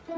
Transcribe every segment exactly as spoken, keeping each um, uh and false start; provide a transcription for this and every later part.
但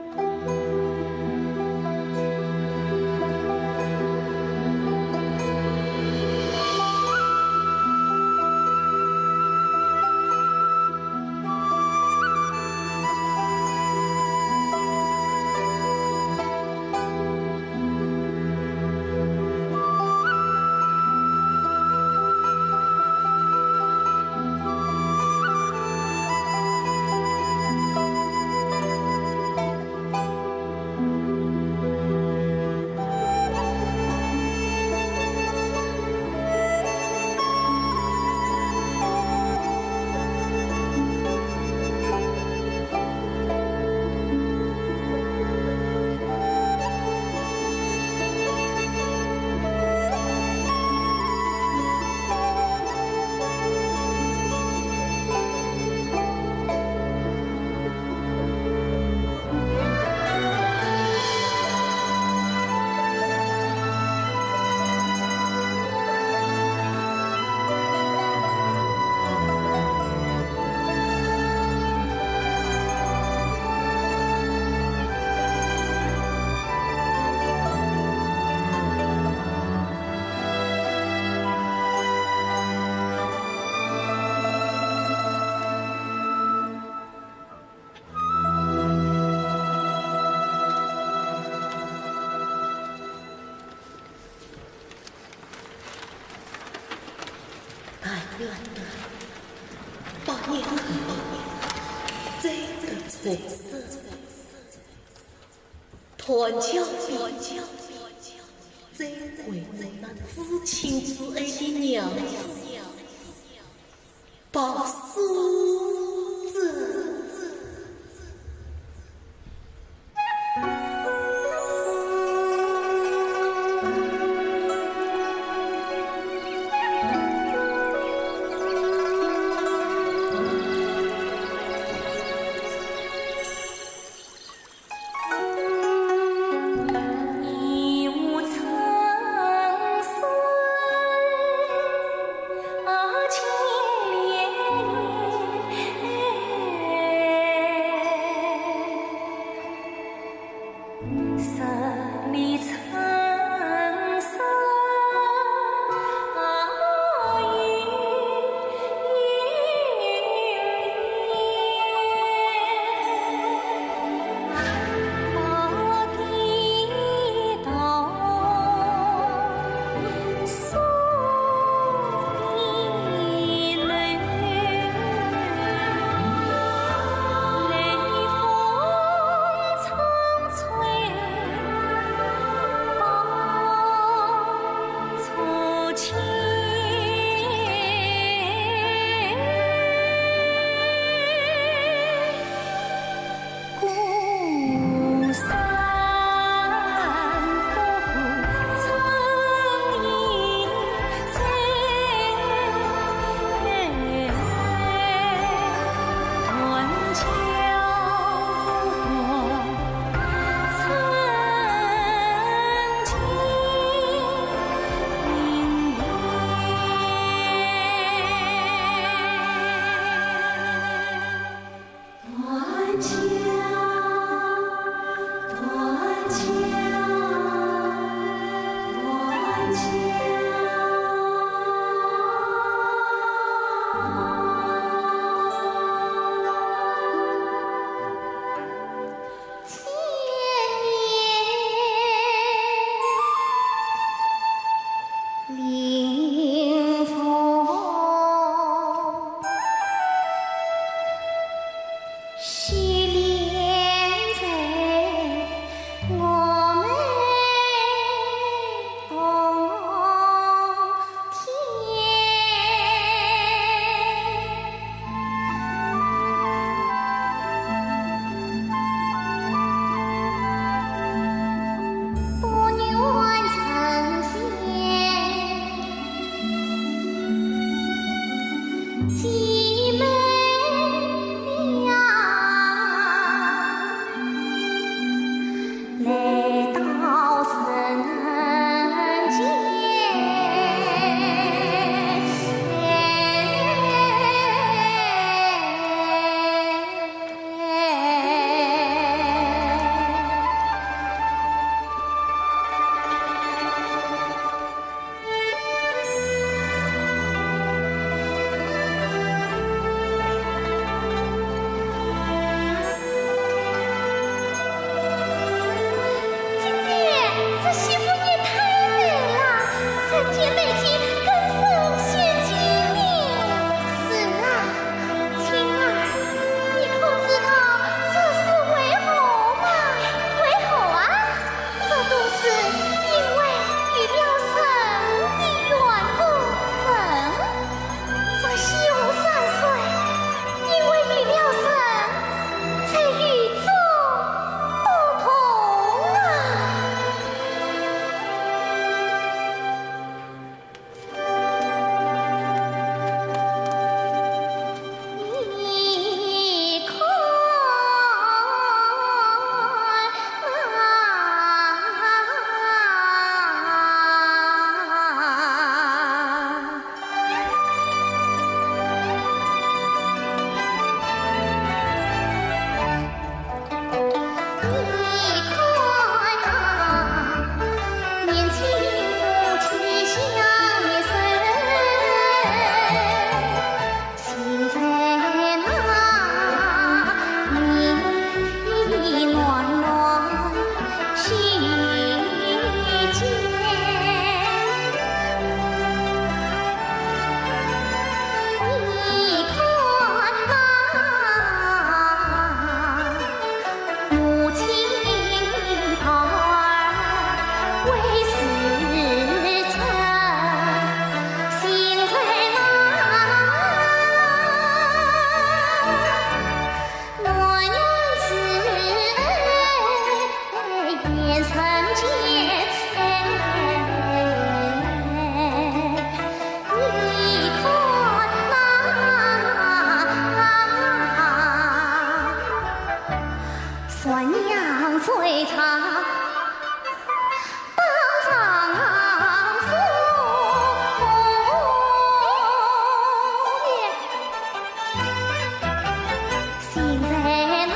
愿得百年恩，再得重生。断桥，断桥，再会做那至亲至爱的娘子。 白素贞。鸳鸯醉茶到丈夫。现在那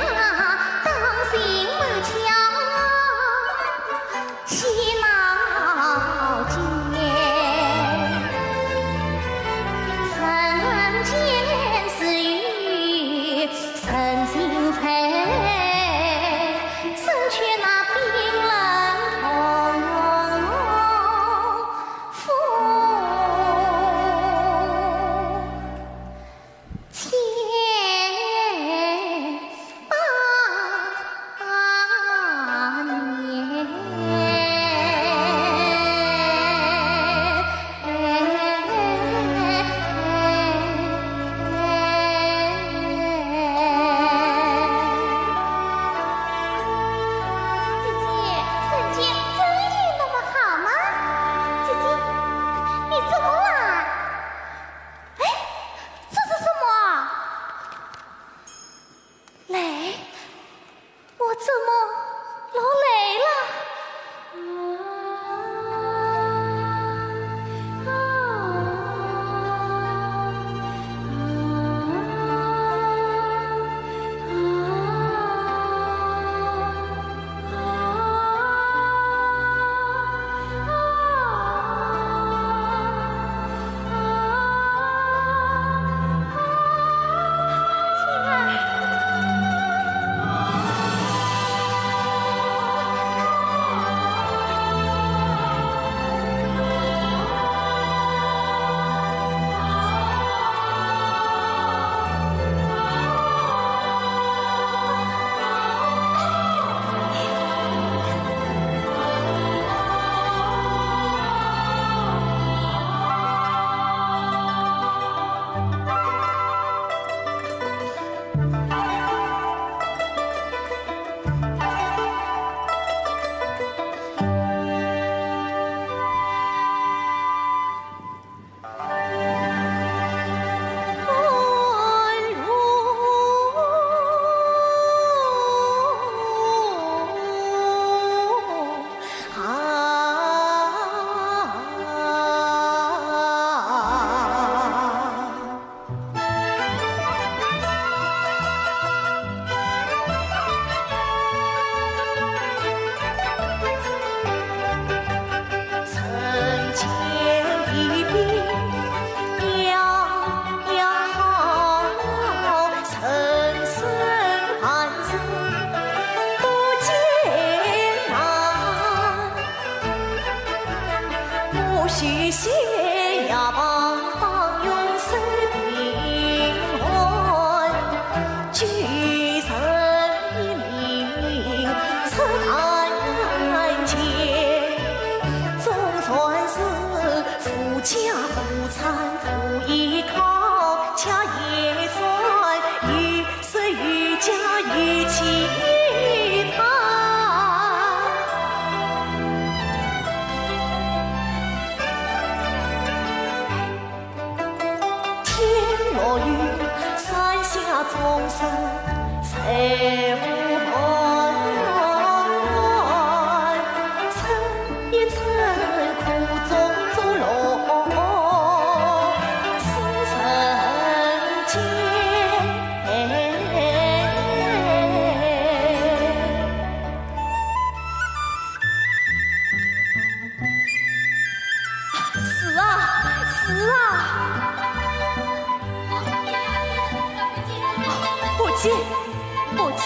当心马脚 戏闹间，人间自有人情在，怎却那冰冷痛风。 千百年。姐姐，人间真有那么好吗？姐姐，你怎么了？ 哎，这是什么啊？泪？我怎么落泪了？是啊，是啊。不急，不急。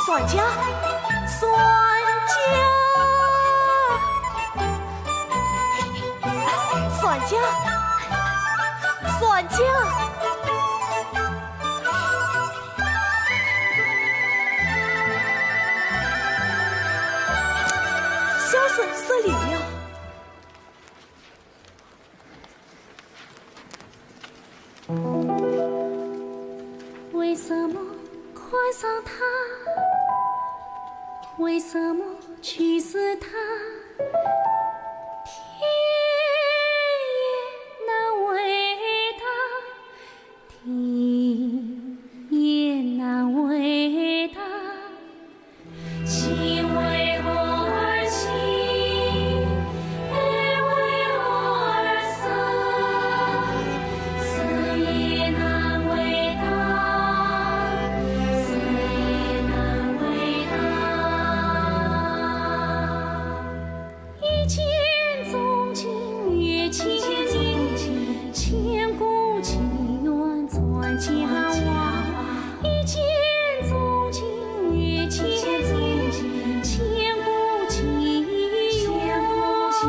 船家，船家，船家，船家。 小生失礼了。上他，为什么去是他？天也难为他，地也难为他，心为我而起， 为我而生，生也难为他，死也难为他。一见钟情，越见越情，千古奇冤传佳话。 一见钟情，越见越情，千古奇冤传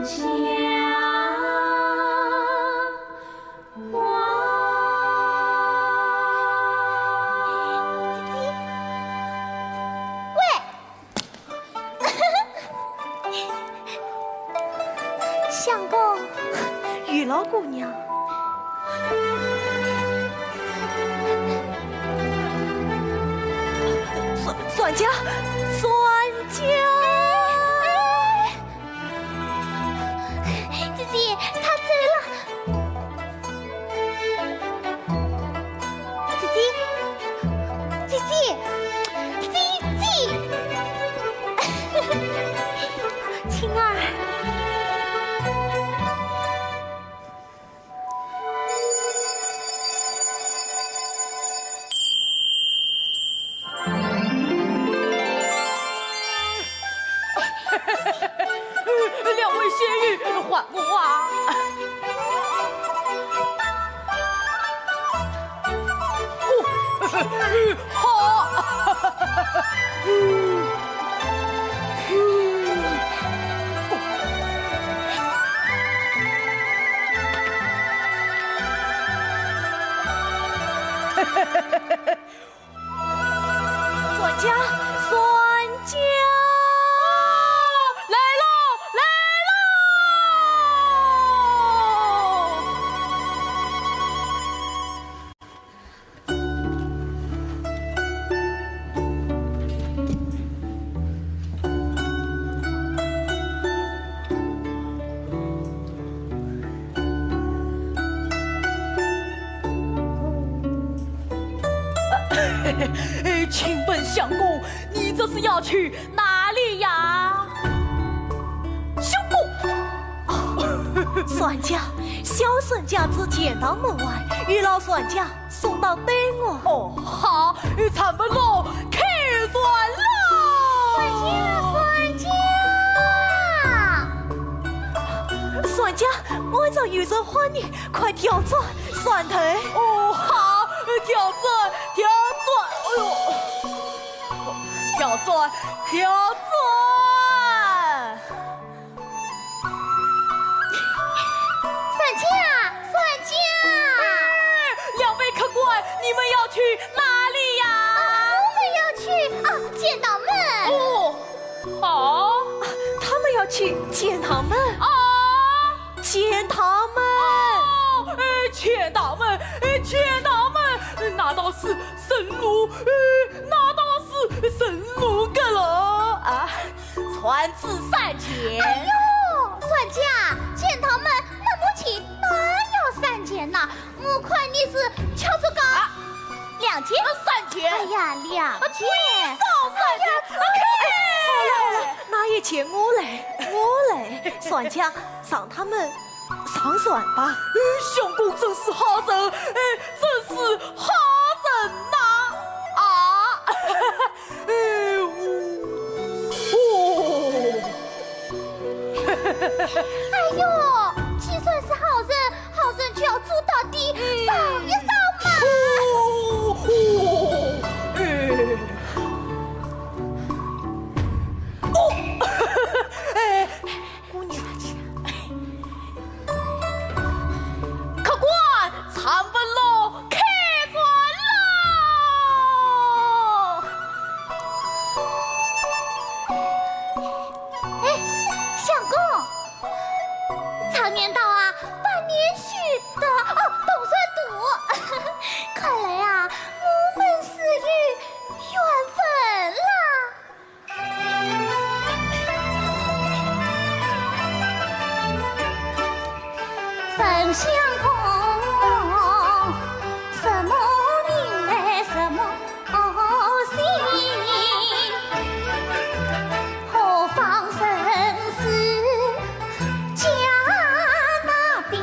佳话。喂， 相公，玉楼姑娘。算，算家，算家。姐姐，她走了。 姐姐，姐姐，姐姐，青儿。两位仙女，还我啊！ 好。算家，算家。来喽，来喽！ 哎，请问相公，你这是要去哪里呀？相公！哦，算家，小生家住钱塘门外，遇老算家， 送到对岸。哦，好，船门喽，开船喽！算家，算家！算家，我这有人唤你，快调转船头。哦，好，调转，调转，哎呦，调转，调转。 算家，算家！哎，两位客官，你们要去哪里呀？啊，我们要去，啊，钱塘门。哦，好。啊，他们要去钱塘门。哦。钱塘门。哦，哎，钱塘门，哎，钱塘门，那倒是生路，哎，那倒是生路个了啊。 船只三钱。哎呦，算家，钱塘门那么近，哪要三钱呐？我看你是敲竹杠。啊，两钱。呃，三钱。哎呀，两钱。啊，最少三钱。哎呀，哎，好了，好了，那一钱我来，我来。算家，让他们 上船吧。哎，相公真是好人，哎，真是好人呐！啊，哎，哦。哎呦，既然是好人，好人就要做到底，嗯。上一上嘛。哦，哦，哎。哦，哎。 姑娘。客官，船分喽，开船喽！哎，相公，常言道啊，百年须得，哦，冬算独。看来啊，本相公，什么名来什么姓？何方人氏家那边？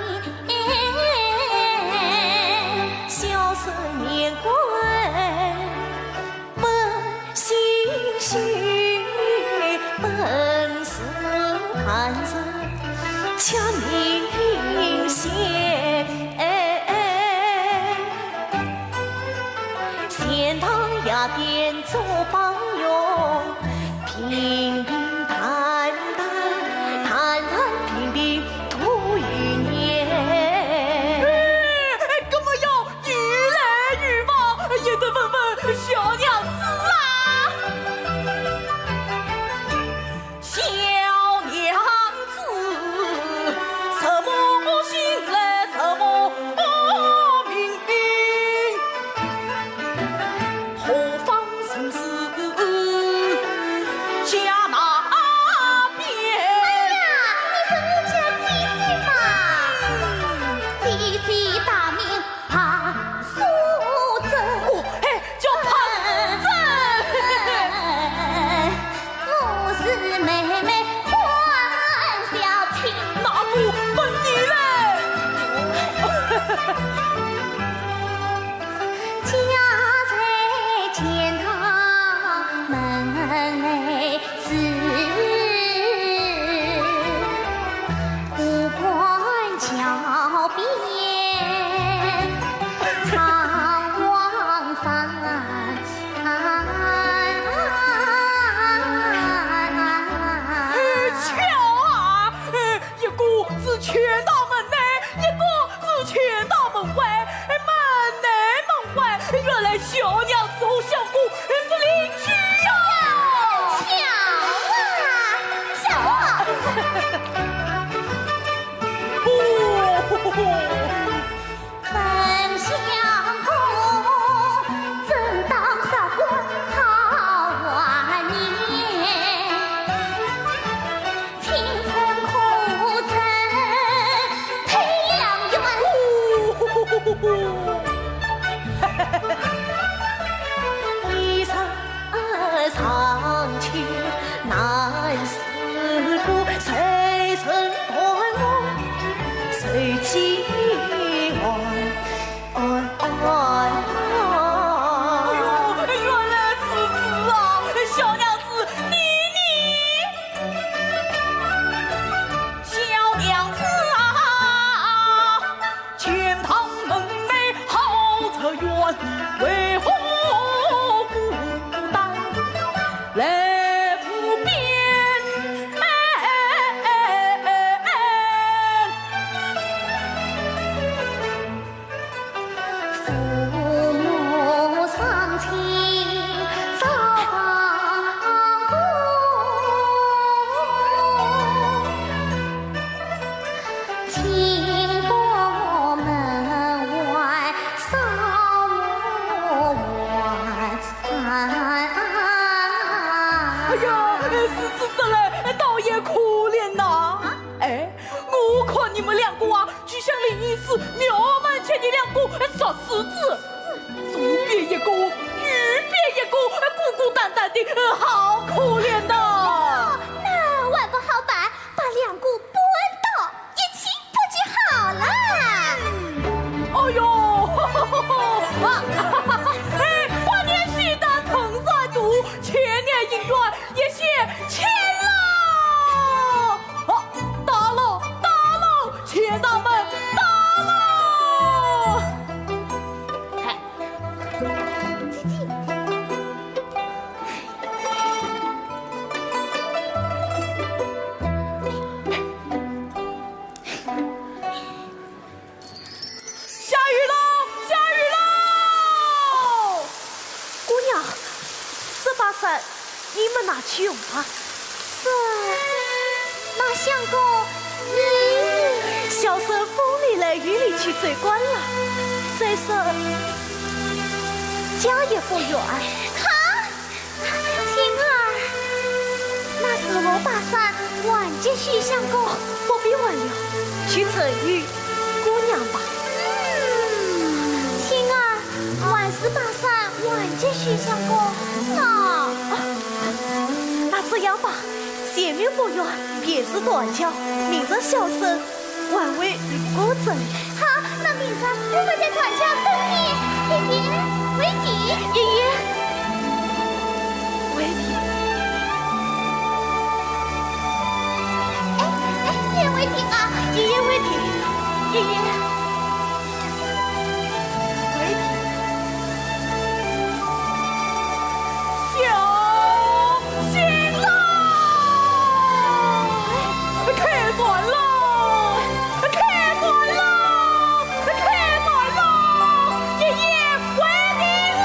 小生年过本姓许，本是官人，家名姓谢。钱塘雅典做榜样，平平淡淡，淡淡平平度一年。哎，哎，搿么要 越来越忙，也得问问小娘子啦。小娘子，什么姓来什么名？何方人氏家那边？哎呀，你是我家姐姐嘛。姐姐大名 唐素贞。哦，嘿，叫唐素贞。我是妹妹关小青。哪个分你嘞？家在钱塘门内 是五官桥边唱王番。哎，巧啊！哎，一个是钱塘门内，一个是钱塘门外。哎，门内门 喂，原来小娘子和相公是邻居呀！巧啊，相公。哦，本相公正当韶关好晚年， 青春可趁退良缘。一日长秋难似过，谁人伴我谁寄还？哎，哎，哎。哎呦，原来如此啊！小娘子，你，你 小娘子啊，钱塘门内好月圆，为何孤单来无边？哎，哎，哎，哎，哎。 父母双亲早亡故，亲不门外少我还。哎呀，如此说来，倒也可怜呐。哎，我看你们两个啊， 就像灵隐寺庙门前的两个石狮子，左边一个，右边一个，孤孤单单的，好可怜呐。哦，那还不好办，把两个搬到一起不就好了？哎呦，啊，哎，万年喜得同船渡，千年姻缘一线牵喽。 哦，到喽，到喽，钱塘门到喽！嗨，姐姐。 下雨喽，下雨喽！姑娘，这把伞你没拿去用啊？是，那相公，你……小生风里来雨里去做官了，再说家也不远。哈？ 青儿，那是我把伞还给许相公。不必还了，许春雨吧，前面不远便是断桥，明日小生还会路过这里。好，那明日我们在断桥等你。爷爷，为弟。爷爷，为弟。哎，哎，爷为弟啊。爷爷为弟，爷爷。 小心啦！开船啦！开船啦！开船啦！爷爷为你啦！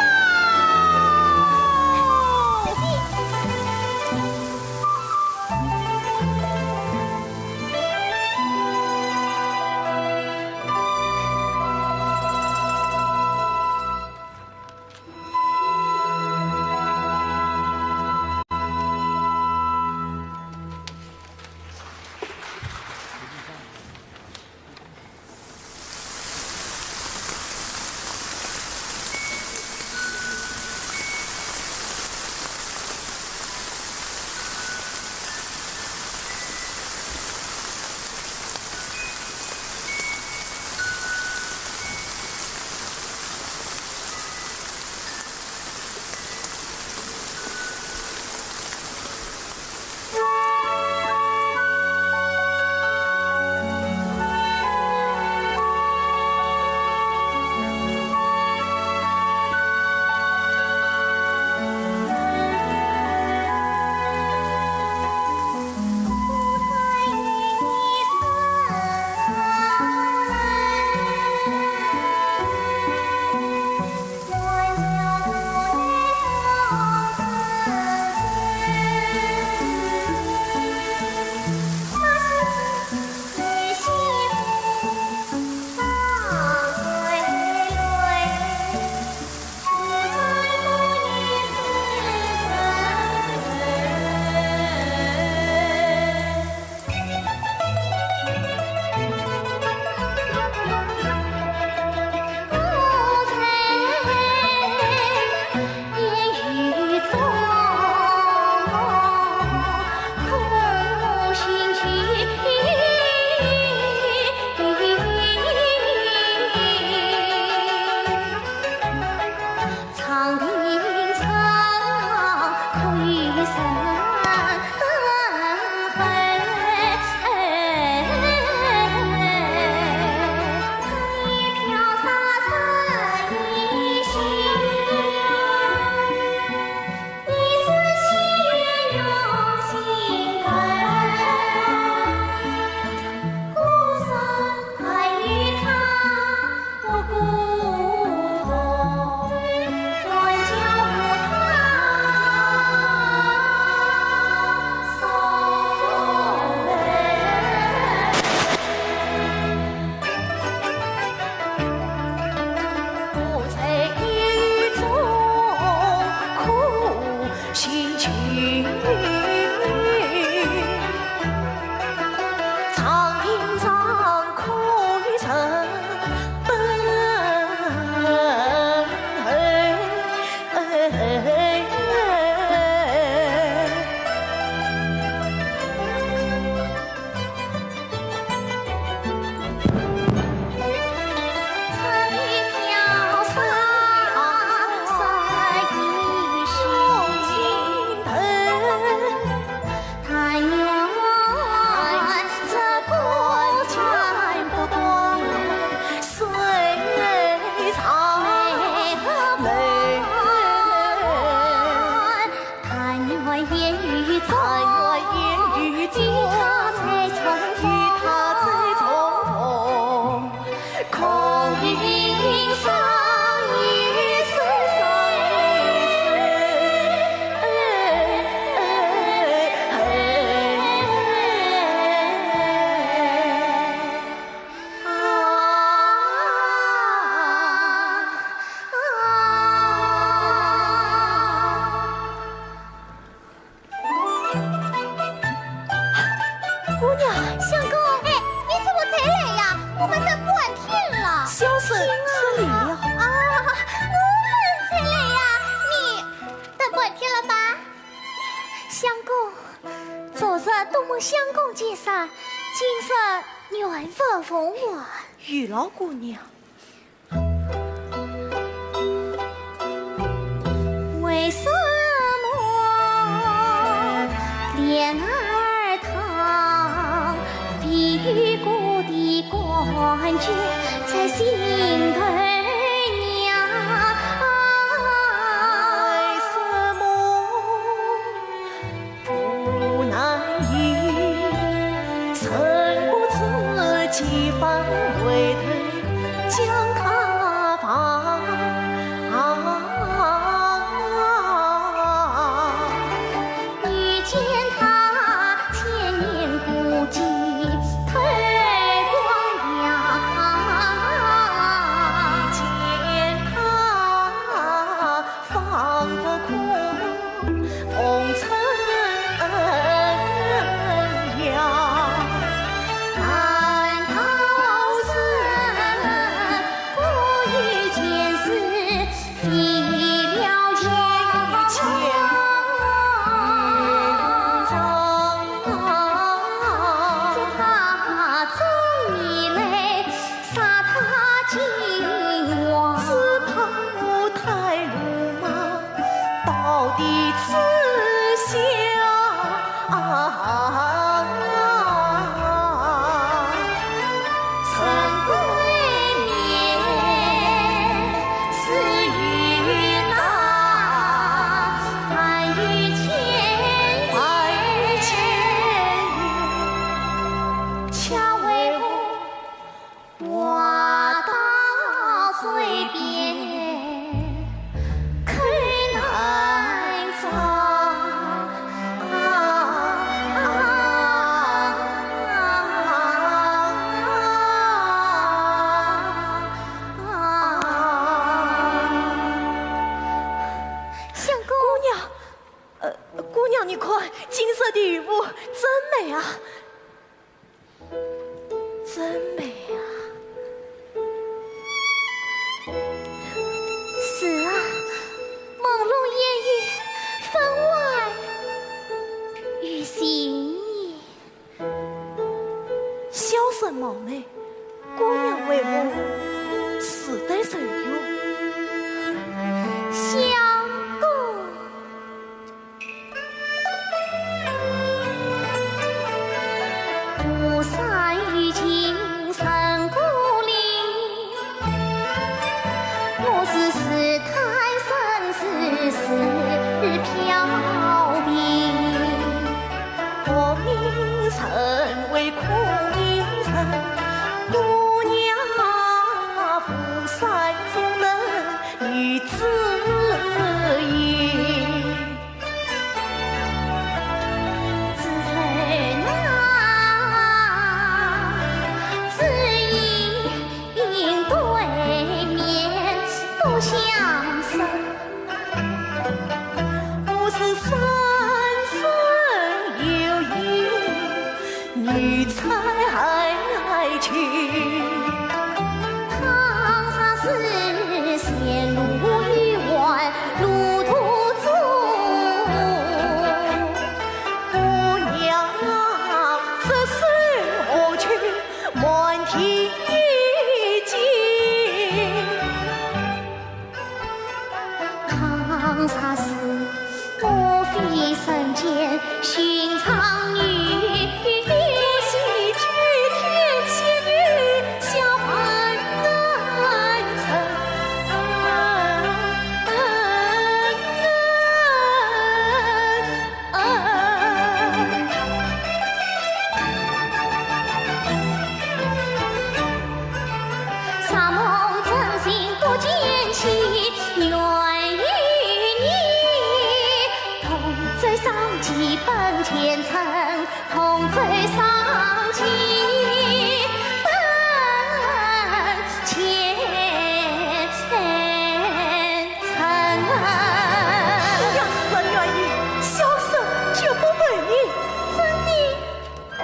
啥？今生愿勿奉还。玉楼姑娘。为什么莲儿她非有过的感觉在心头呀？为什么 不难言，人不知己方回头，将他放。遇见他，千年孤寂透光阳。遇见他， 仿佛空逢春阳。难道是我遇见时飞了千丈？这他终于来 杀他秦王，只怕我太鲁莽，到底只想成鬼面，死于那翻云覆雨。恰为我 话到嘴边，口难张。相公。姑娘，呃，姑娘，你看，金色的玉壶真美啊。 真美啊。是啊，朦胧烟雨，分外有新意。箫声貌美，姑娘为我试得受用。相公。 孤山依旧深孤林，我是自叹生死是飘萍。薄命身为苦命人，姑娘啊，巫山中人女子也。 只在那紫云对面不相识。不是三生有幸， 女才爱情。倘若是前路已换路途中，姑娘啊，这是何去满天一惊。 倘若是我非人间寻常女，喜举天仙女，笑看红尘。若梦真醒不见期，愿与你同醉三千奔前程，同醉三千奔前 姑娘若是愿意，小生绝不背逆。真的？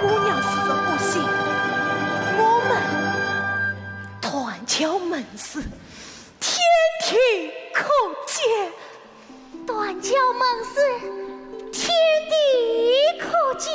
姑娘若是不信，我们断桥盟誓，天地可鉴。断桥盟誓，天地可鉴。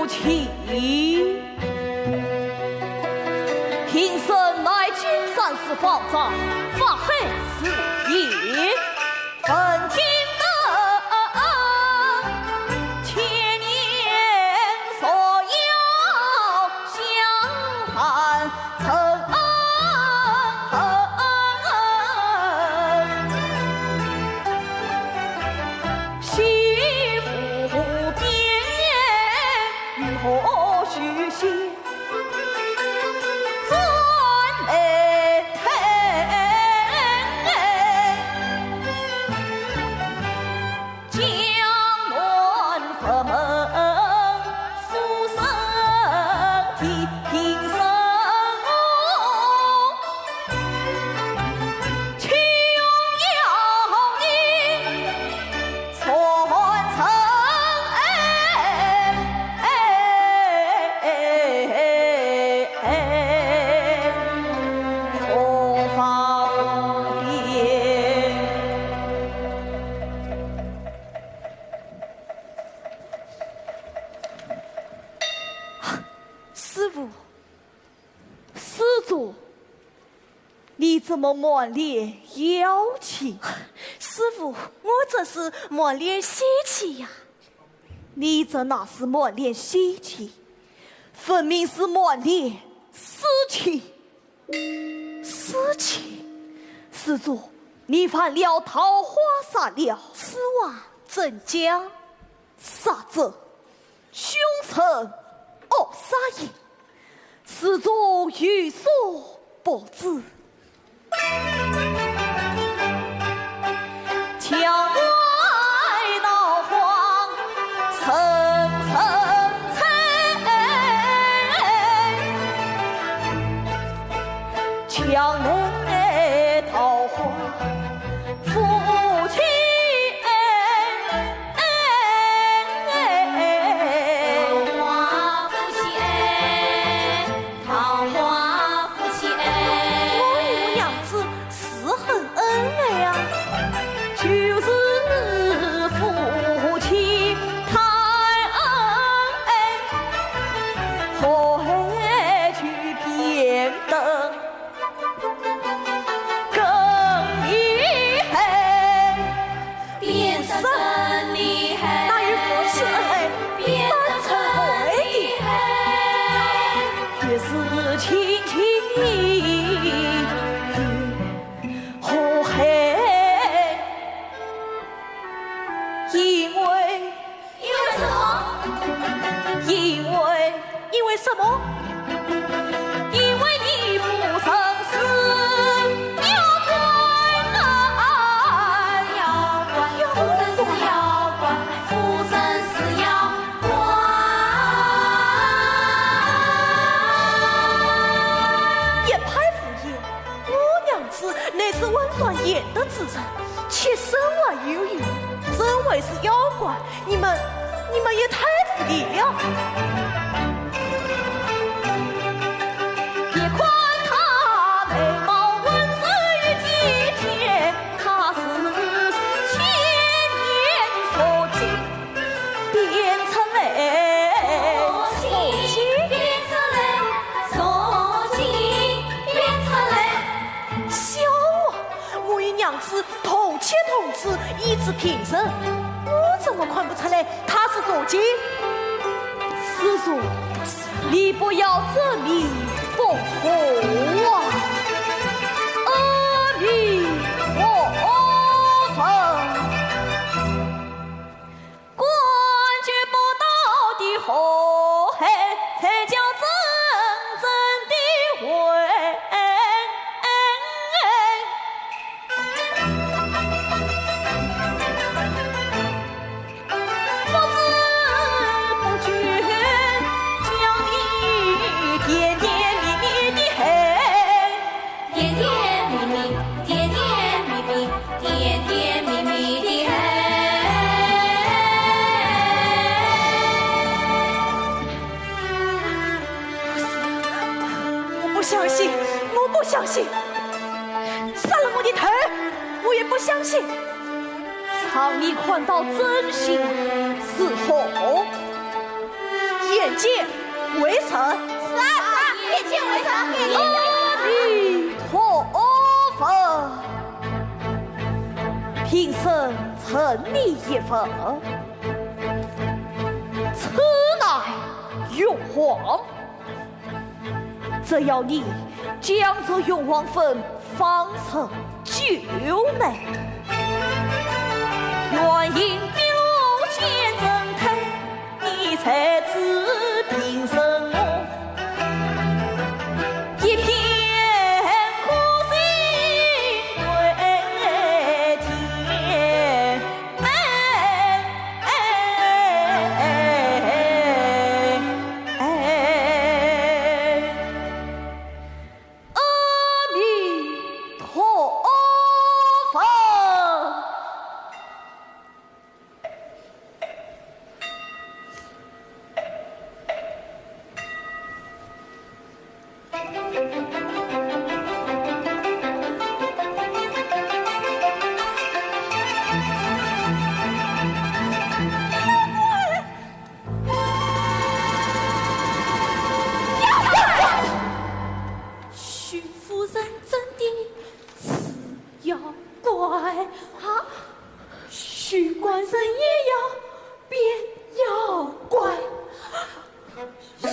情。平生乃金山寺方丈，法海寺爷，闻听得千年所要相伴。 师父，师祖，你怎么满脸妖气？师父，我这是满脸喜气呀。你这哪是满脸喜气，分明是满脸尸气。 尸气？师祖，你犯了桃花杀了。此话怎讲？杀者，凶神恶煞也。师祖有所不知。 墙外桃花深深催，墙内桃花浮起哎。 桃花浮起哎，桃花浮起哎。我与我娘子是很恩爱呀。就是夫妻太恩爱，何必变得更厉害？ 变得更厉害，哪有夫妻恩爱变得更厉害？也是亲情和好，因为 因为什么？因为，因为什么？因为你夫人是妖怪啊！妖怪，夫人是妖怪，夫人是妖怪。言派胡言！ 我娘子乃是婉转言得之人，且身外有孕，怎会是妖怪？你们，你们也太无礼了！别看她美貌温润又体贴，她是千年蛇精。 变出来，蛇精，变出来，蛇精，变出来。笑话！我与娘子同气同志，一直平生，我怎么看不出来她是蛇精？师祖，你不要执迷不悟啊！阿弥陀佛。 感觉不到的祸害，才叫真正的祸害。不知不觉，将你甜甜蜜蜜的害。 甜甜蜜蜜，甜甜蜜蜜，甜甜蜜蜜的爱。不行，我不相信，我不相信，杀了我的头，我也不相信。让你看到真相是何？眼见为实。是啊，是啊，眼见为实。阿弥陀佛，贫僧承你一份，此乃玉皇，只要你将这玉皇粉放入酒内，愿饮的路见人推， 你才知贫僧我一片苦心归天。阿弥陀佛。 许夫人真的是妖怪啊！许官人也要变妖怪。许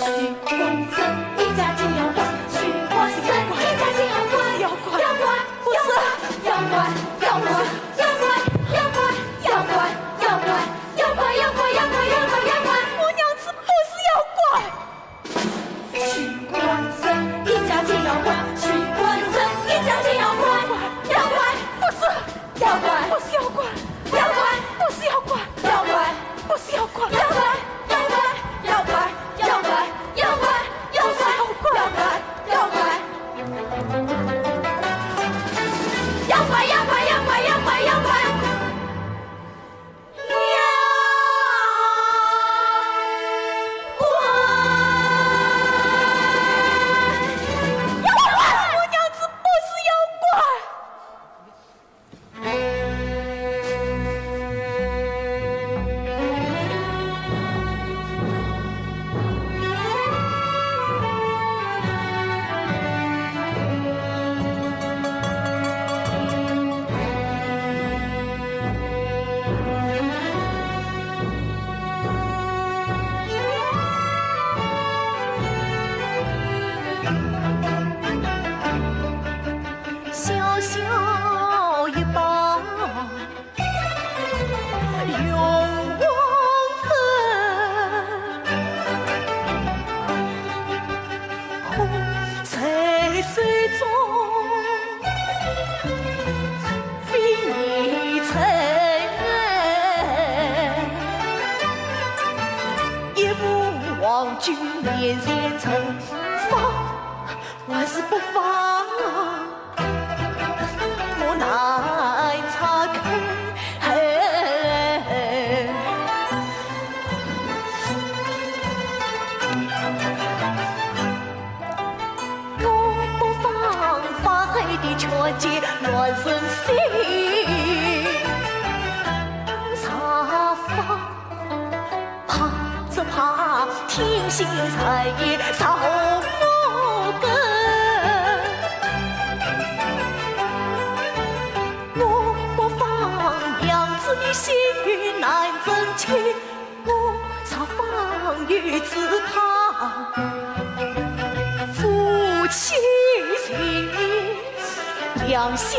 官人一家变妖怪，许官人一家变妖怪，妖怪，妖怪，不是，妖怪，妖怪，妖怪，妖怪，妖怪，妖怪，妖怪，妖怪，妖怪，妖怪，我娘子不是妖怪。 许官人一家变妖怪，许官人一家变妖怪，妖怪，不是，妖怪，不是妖怪，妖怪，不是妖怪，妖怪，不是妖怪，妖怪，妖怪，妖怪，妖怪，妖怪，妖怪，妖怪，妖怪，妖怪，妖怪，妖怪，妖怪。妖怪！我娘子不是妖怪。 小小一把 玉皇粉，捧在手中，为你撑开，一副黄金面前盛放。 还是不放，我难拆开。我不放，法海的权限乱人心。查法 怕只怕听信谗言伤我根。我不放，娘子你心有难成亲，我才放，又只怕夫妻情 两下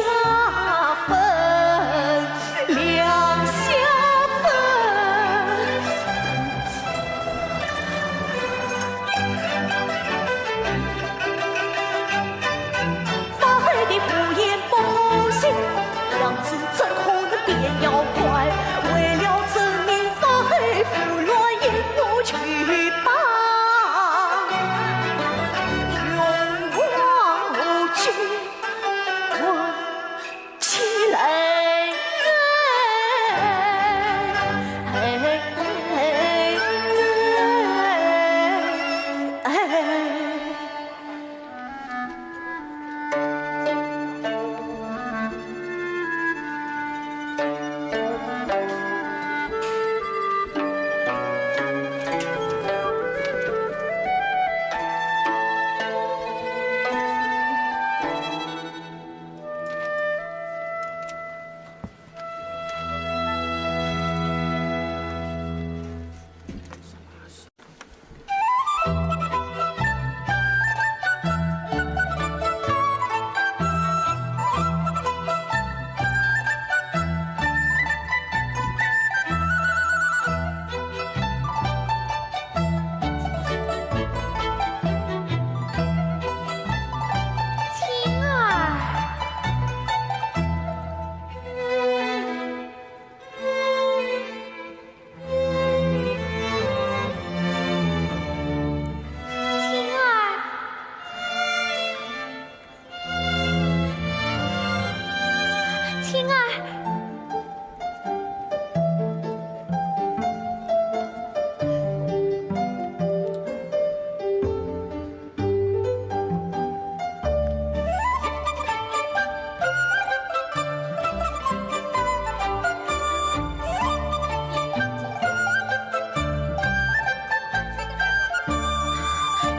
分，两下分。法海的胡言不可信，娘子怎可能变妖怪？为了证明法海胡乱，引我去吧。 起来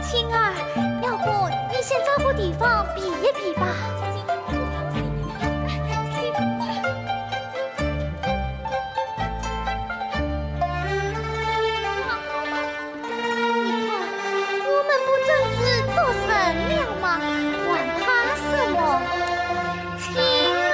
青儿，要不你先找个地方避一避吧。姐姐，你放心，姐姐，快。你看，我们不正是做成了吗？还怕什么？青儿。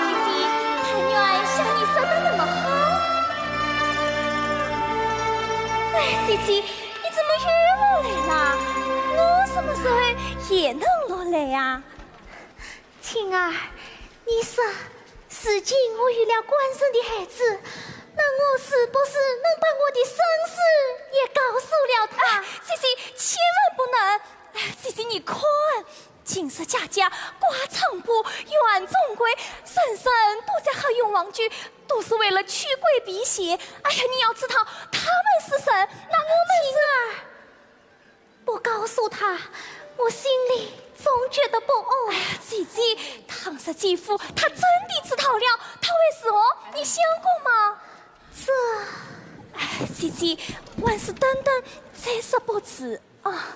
姐姐，但愿像你说的那么好。哎，姐姐，你怎么又落泪啦？我什么时候也能落泪啊？青儿，你说，如今我有了官人的孩子，那我是不是能把我的身世也告诉了他？哎，姐姐，千万不能！哎，姐姐，你看， 金色嫁嫁挂窗布，远中归，人人都在喊永旺居，都是为了驱鬼辟邪。哎呀，你要知道，他们是神，那我们是……青儿，不告诉他，我心里总觉得不安。哎呀，姐姐，倘若姐夫他真的知道了，他会如何？你想过吗？这……哎，姐姐，还是等等再说不迟啊。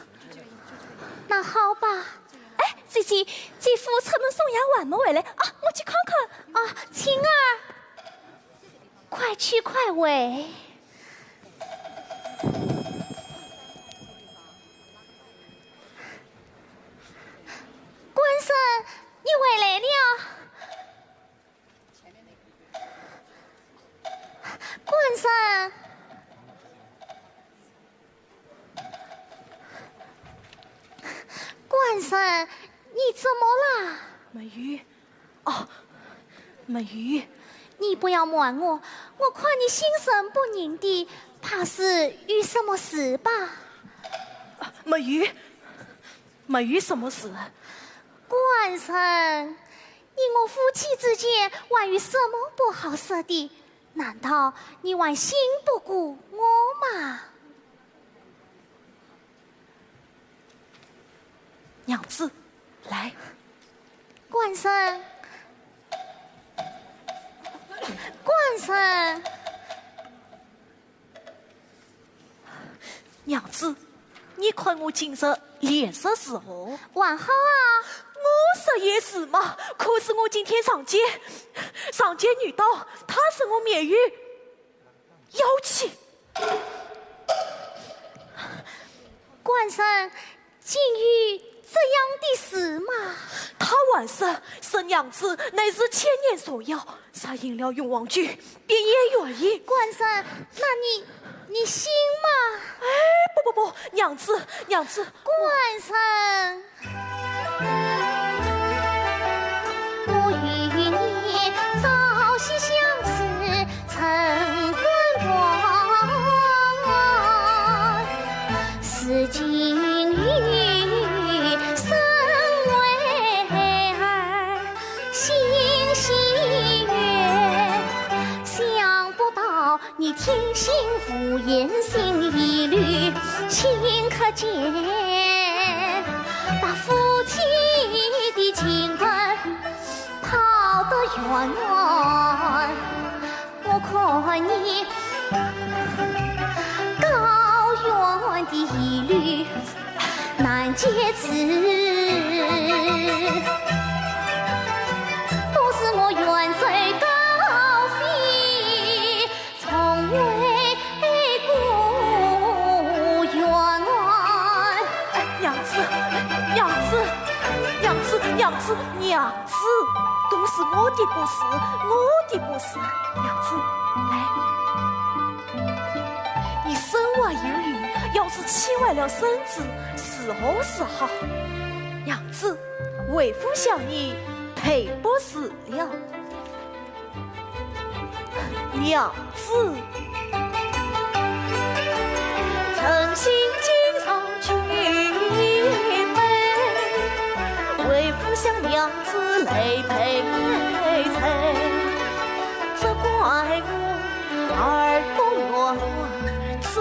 那好吧。 哎，姐姐，姐夫出门送丫鬟回来啊，我去看看。啊，青儿，快去快回。官人，你回来了。官人。 官人，你怎么啦？没有。哦，没有。你不要瞒我，我看你心神不宁的，怕是有什么事吧？啊，没有，没有什么事。官人，你我夫妻之间还有什么不好说的？ 难道你还信不过我吗？娘子，来。官人，官人。 娘子，你看我今日脸色如何？还好啊。我说也是嘛，可是我今天上街，上街遇到他说我面有妖气。官人， 竟有这样的事吗？他还说，说娘子乃是千年蛇妖，若饮了永旺居，便也愿意。官人，那你，你信吗？哎，不不不，娘子，娘子。官人。 如今天心无言心一缕，顷刻间，把夫妻的情缘抛得远远。我看你高远的一缕，难解之，不是我远走高飞， 从未故园。哎，娘子，娘子，娘子，娘子，娘子，都是我的不是，我的不是。娘子，来，你身外有孕，要是气坏了身子，如何是好？娘子，为夫向你赔不是了。 娘子，诚心敬上举杯，为夫向娘子来赔罪。责怪我耳不闻，子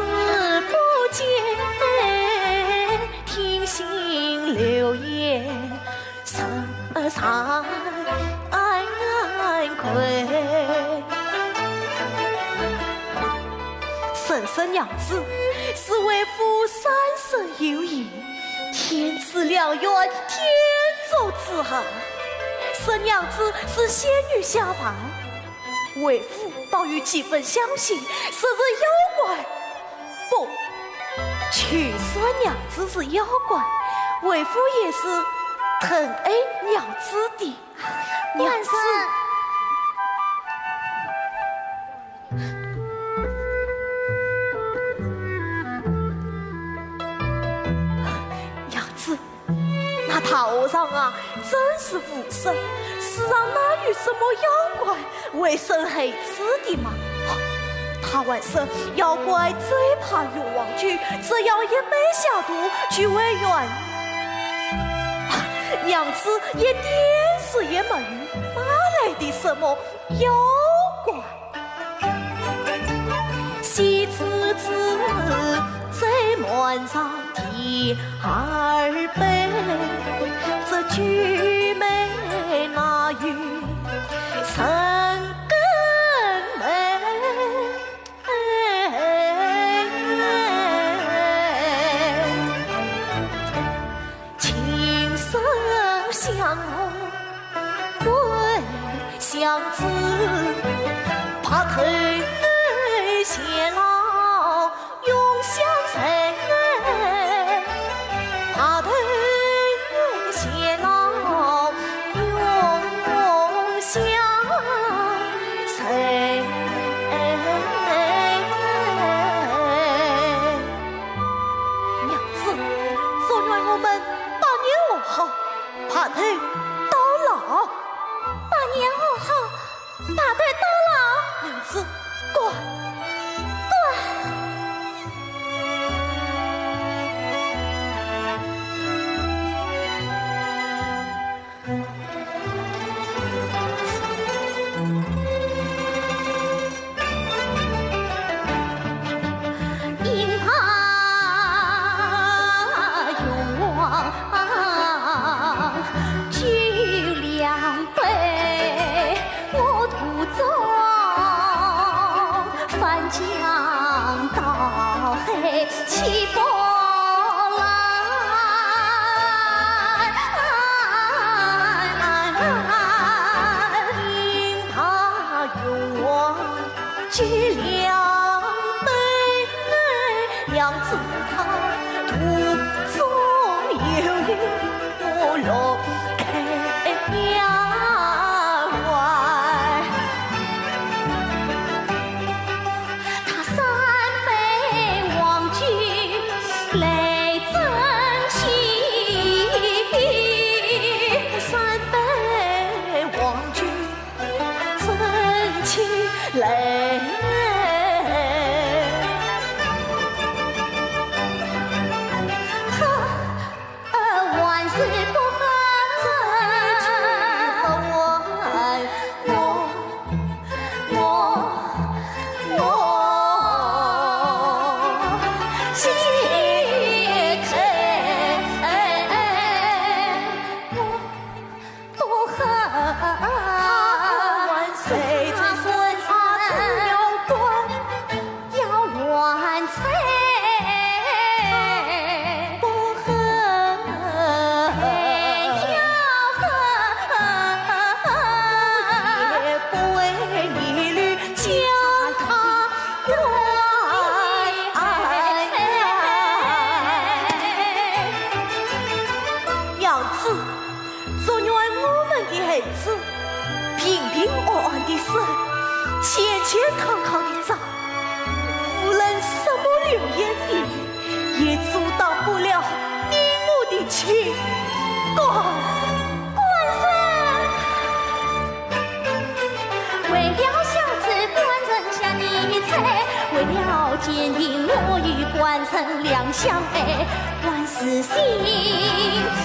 不见，听信流言， 深伤愧。沈沈娘子是为夫三生有幸，天赐良缘，天作之合。沈娘子是仙女下凡， 为夫倒有几分相信，是这妖怪。不，就算娘子是妖怪，为夫也是疼爱娘子的。娘子，娘子， 那大和尚啊，真是无神，世上哪有什么妖怪会生孩子的嘛？他还说妖怪最怕玉皇酒，只要一杯下肚就会圆。娘子一点事也没有，哪来的什么妖怪？ 喜滋滋斟满上第二杯，这酒杯哪有人更美？情深相拥 归乡子，白头偕老永相随。白头偕老永相随。娘子，祝愿我们百年和好。 白头到老。百年和好，白头到老。娘子，滚，滚。孩子，平平安安的生，健健康康的长，无论什么流言蜚语，也阻挡不了你我的情感。官人！为了小子官人家的财，为了坚定我与官人两相爱， 万事兴，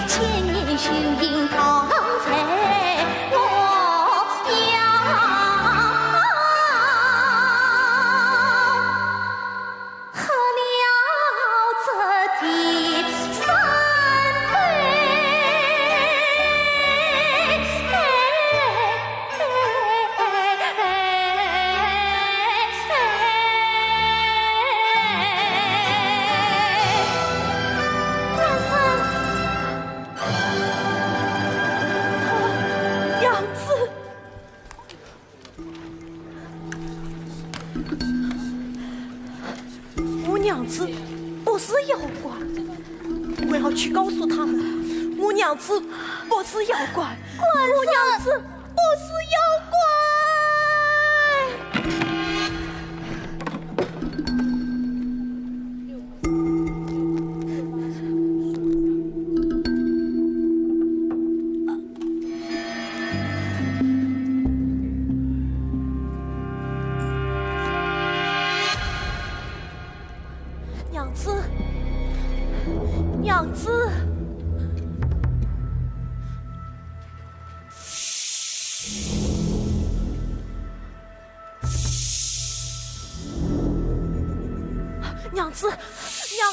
千年雄鹰当在我呀，喝了这第三杯。 娘子，我娘子不是妖怪，我要去告诉他们，我娘子不是妖怪，我娘子不是妖怪。 娘子，娘子。 娘子，娘子。 娘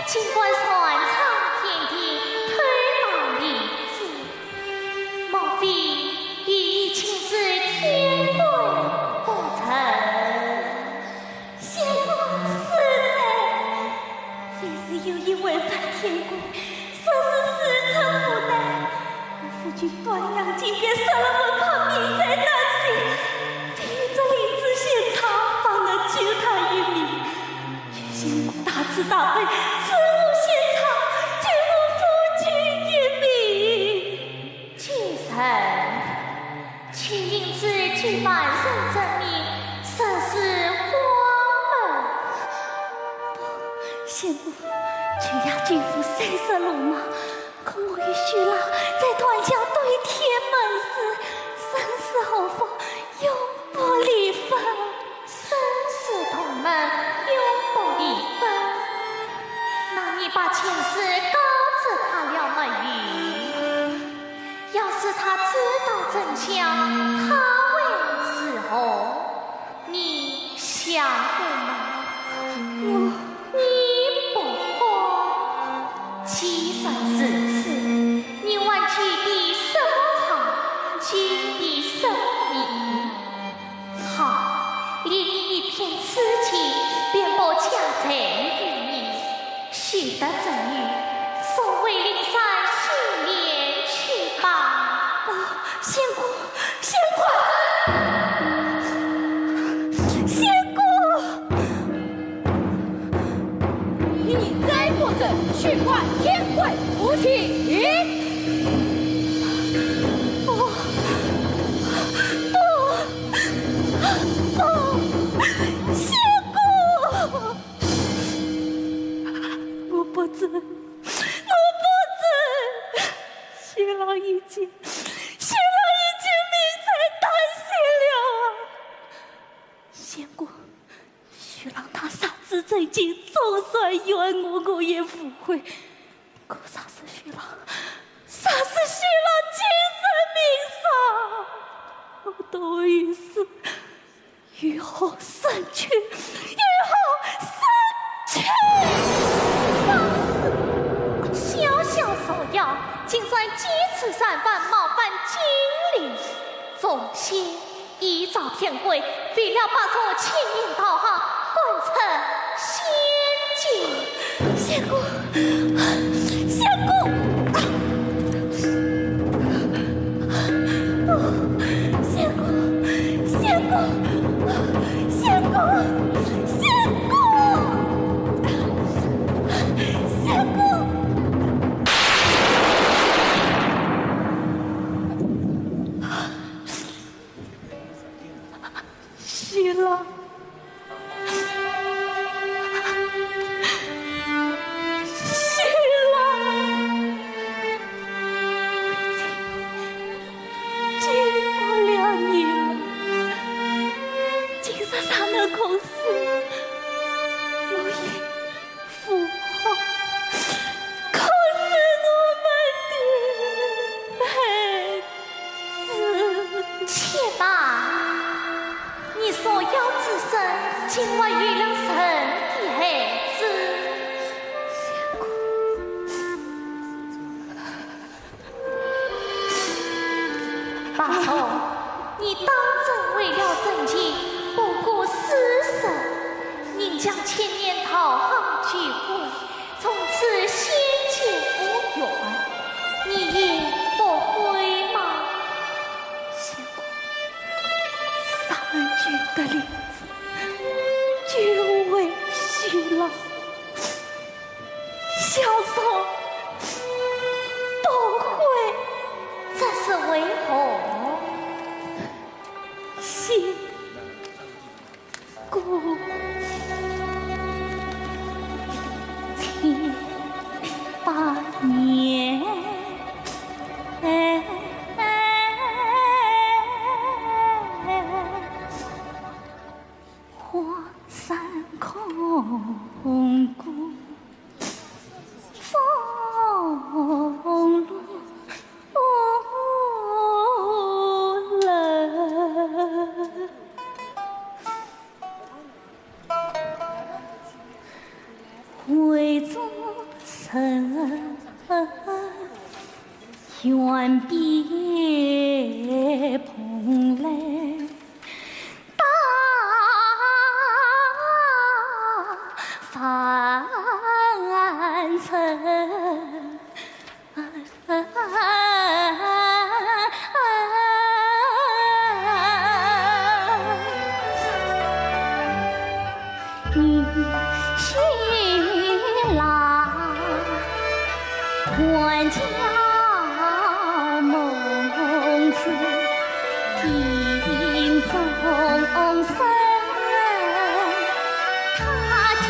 尽管船舱天庭，推倒灵子，莫非你已亲似天官不成？仙官恕罪，也是有意违反天规，说是时辰不待。 夫君端详金匾，失了文康，命在旦夕。唯有这灵子仙舱，方能救他一命。愿仙官大慈大悲，赐我仙舱，救我夫君一命。既然，请灵子举凡人证明，实是荒门。不，仙官，举呀举夫虽是鲁莽， 可我与许郎在断桥对天盟誓，生死后福，永不离分。生死同盟，永不离分。那你把前事告知他了没有？要是他知道真相，他会如何？你想过吗？我 你不会。既然如此，你还记得什么长，记得什么名？好，连你一片痴情，便不加罪于你。休得争语，送回灵山修炼去吧。不，仙官，仙官！仙官！ 你再不走，休怪天官无情。不，不，不，仙官！我不走，我不走。许郎已经，许郎已经命在旦夕了啊！仙官， 许郎他杀子成亲，总算冤枉，我也无悔。可杀死许郎，杀死许郎竟是命丧，我的后事，如何伸冤，如何伸冤？小小蛇妖，竟然几次犯法冒犯金陵，众仙 依照天规，为了拔出青云道行，断成仙境。仙官，仙官，啊！不，仙官，仙官，仙官，仙官，仙官！ 许郎，许郎，救不了你了。今日尚能空死，我也 不好，可是我们的孩子。且慢，你说妖之身，竟还有了人的孩子。 八叔，你当真为了真情不顾私生，宁将千年道行拒毁，从此仙界无缘，你也不悔吗？仙官，沙门君得灵子，救回许郎。 小叔不悔。这是为何？仙官，千百年，荒山空谷。众生远别蓬莱，到凡尘。 你醒来，还教梦子，听众生，他教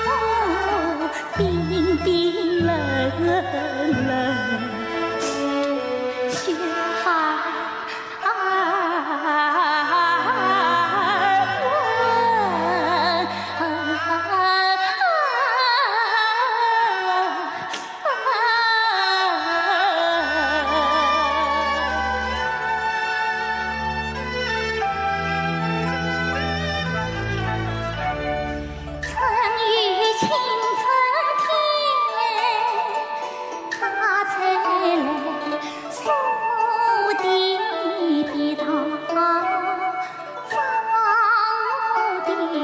我 冰冰冷冷雪花儿。春雨清春天，他吹来苏堤的碧塘，放我的云，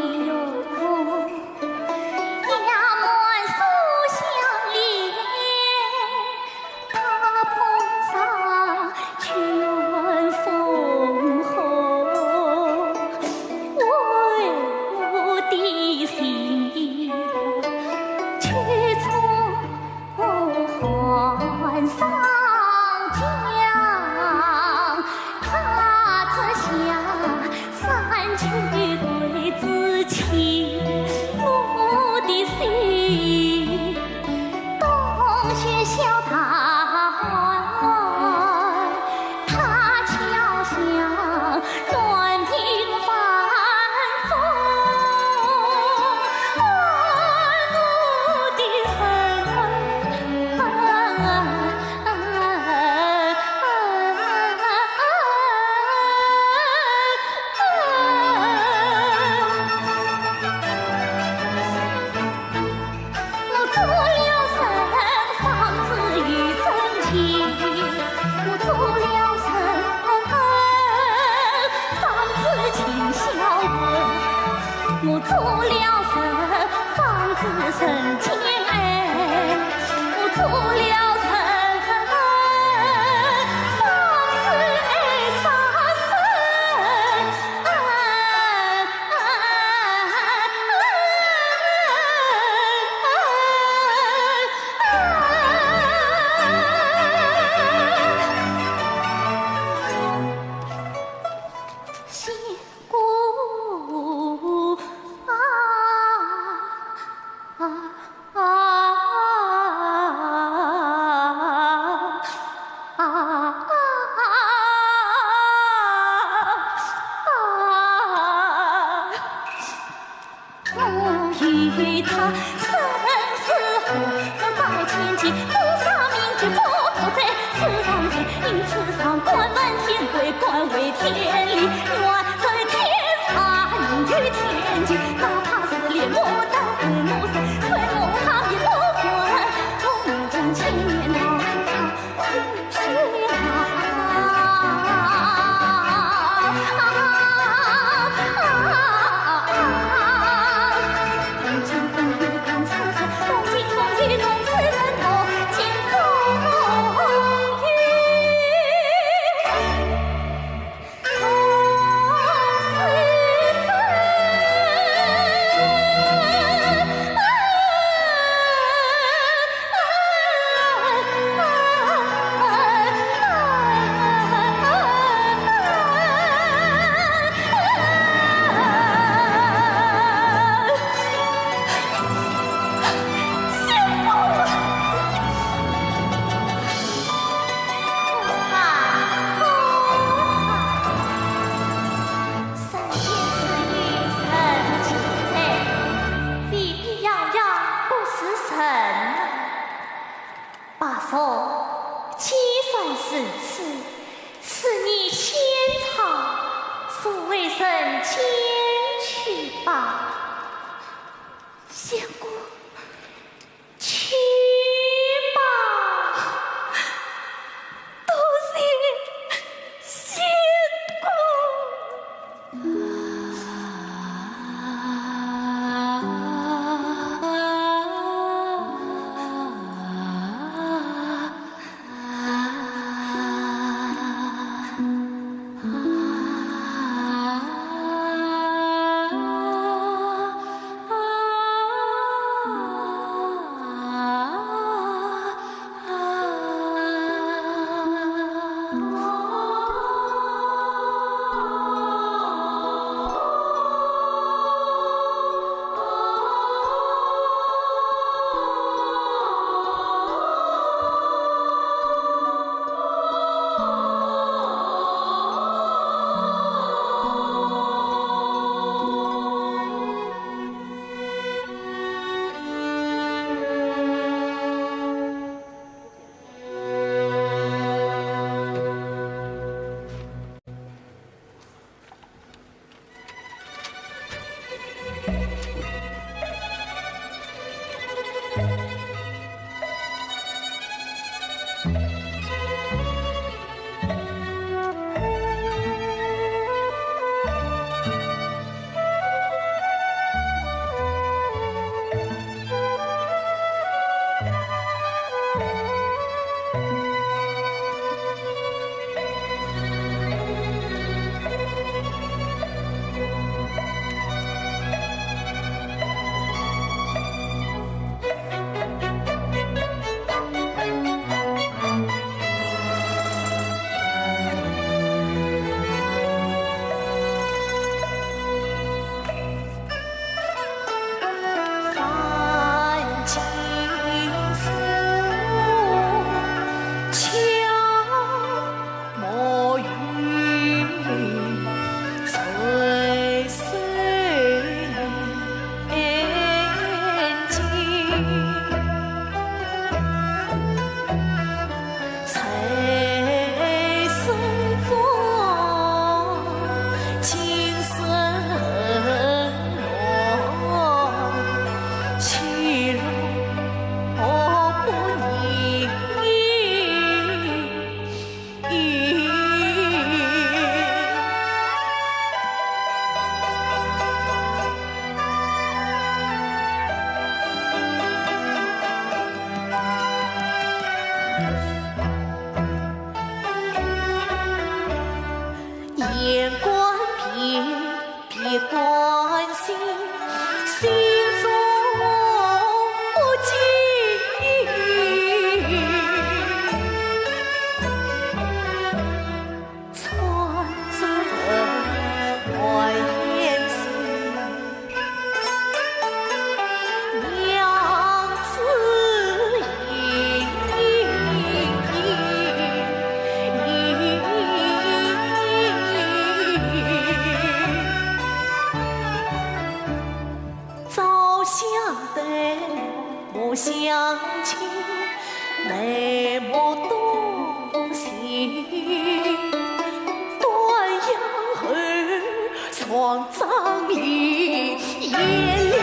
压满书香帘。 他碰上全风火，为我的心却冲寒霜降。他摘下山秋桂子，沏我的心。 冬雪小桃花，她敲响暖冰房中，我的人儿。 我做了人，方知有真情。我做了人，方知今宵月。我做了人，方知人间爱。我做了人，方知爱伤身。 人间自有人情在，未必样样不是人。罢手，既然如此，此女仙草，送回人间去吧。仙姑，眼观鼻，鼻观心，心中不静。 穿针问还眼心，娘子意。朝相对，暮相亲，眉目动心。 断阳后，双掌依，夜了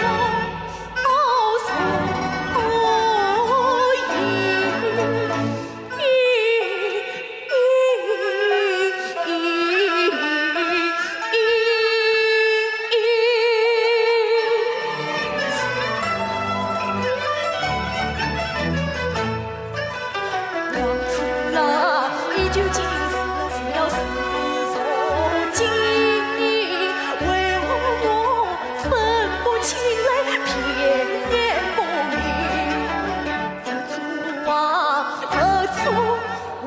愁意。娘子啊，你究竟是，是要是如今，为何我分不清来辨别不明？佛珠啊，佛珠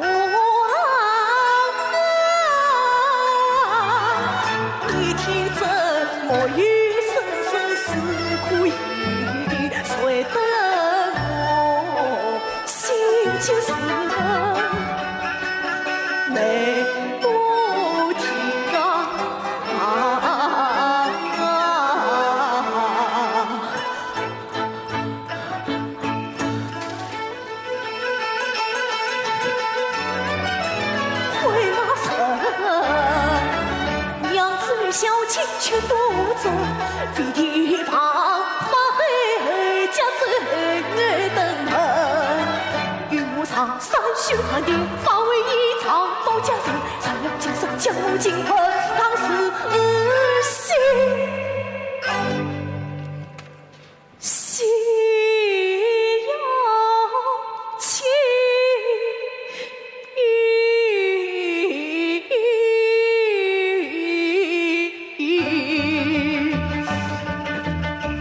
啊，你听真，莫有声色是可疑，谁得我 心急似恨，眉不提高。啊，为那什么？娘子小姐却不走，飞地方，马黑家走等门。 与我上山修山的，化为一场包家人，才要今生将我金盆当时心，心要清。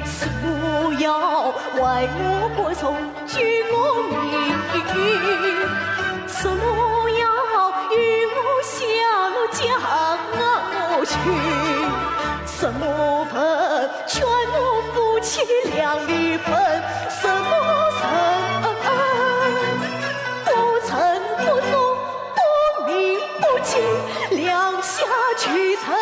什么要为我国重举我名？什么要与我下落江河去？什么份劝我夫妻两离分？什么人不成不忠，不明不清，两下去成了。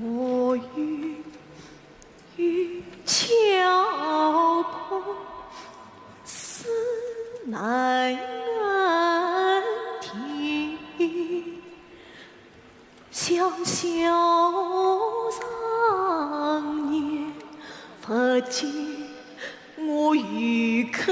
莫与巧碰思难安定，想笑常年，不见我有口。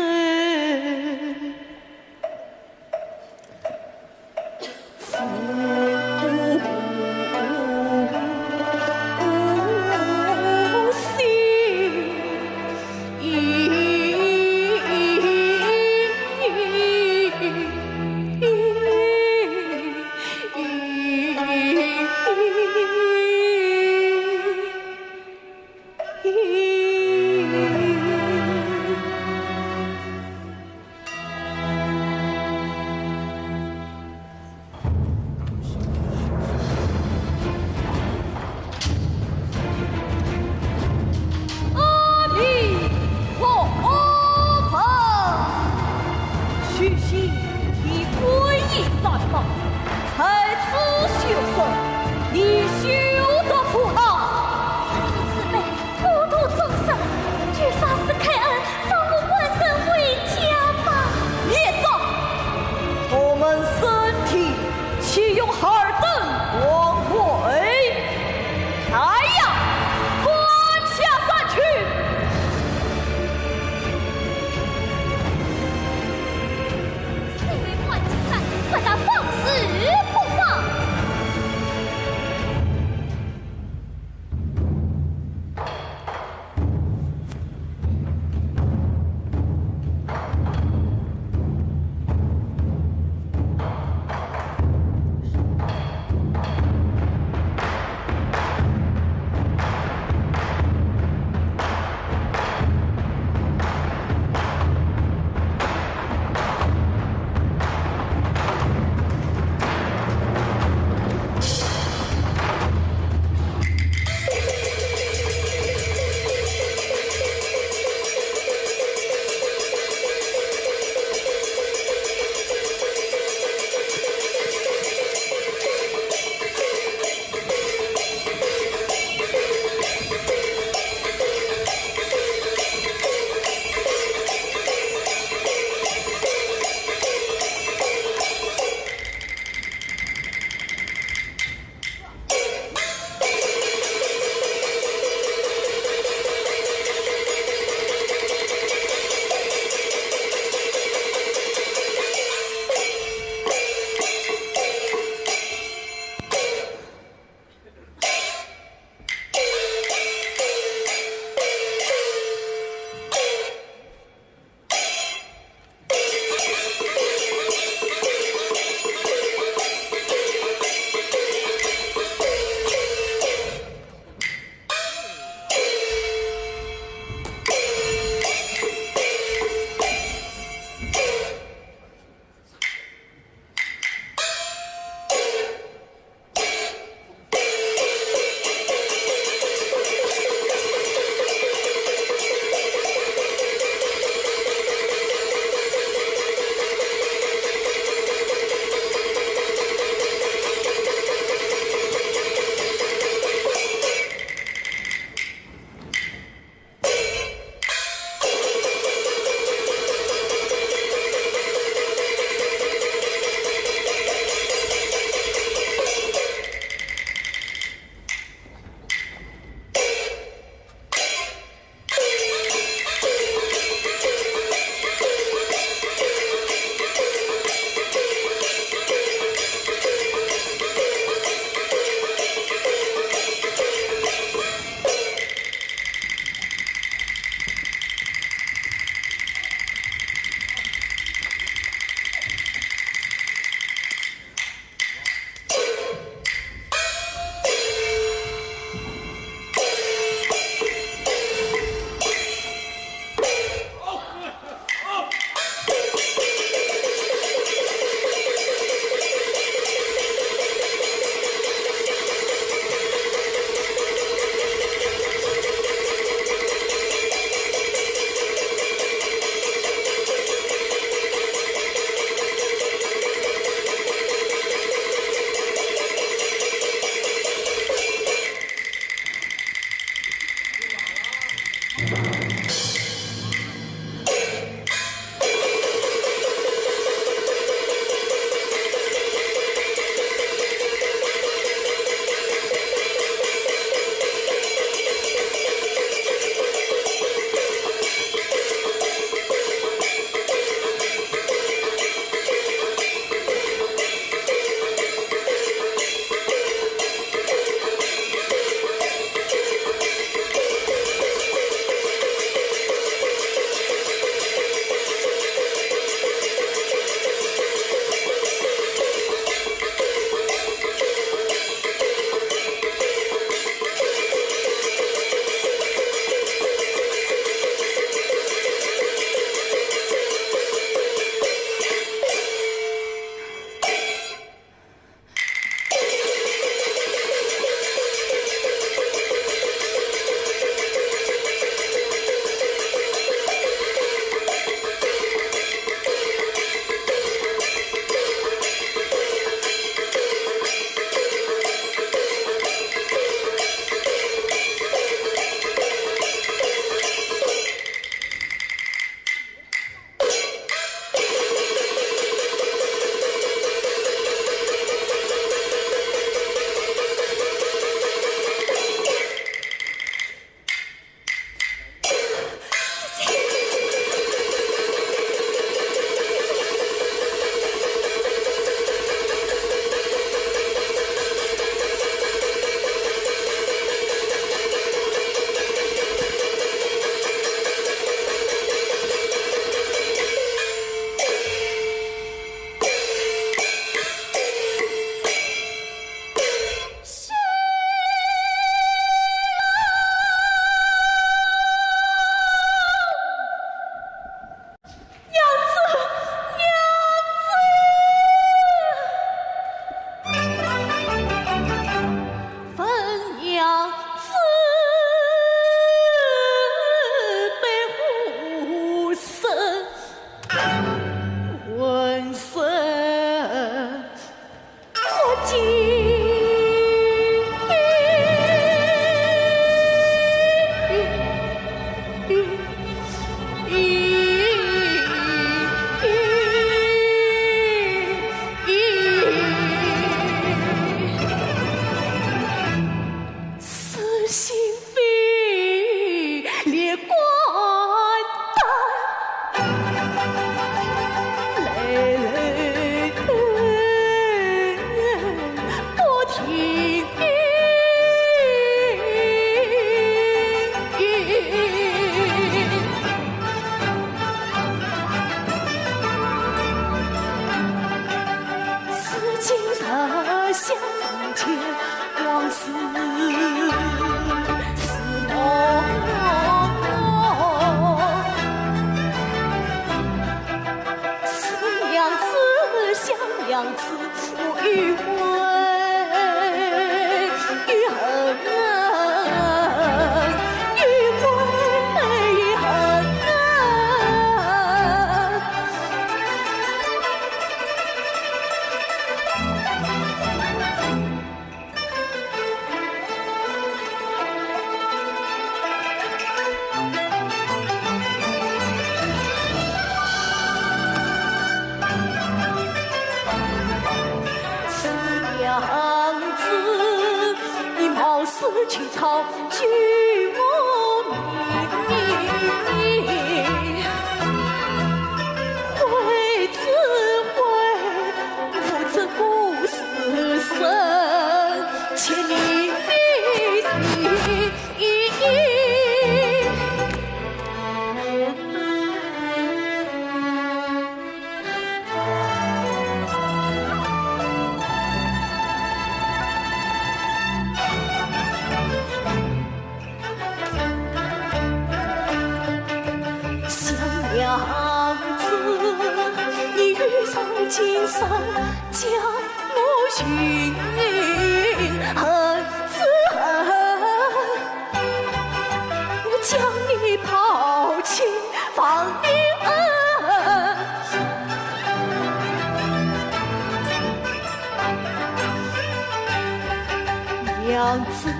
娘子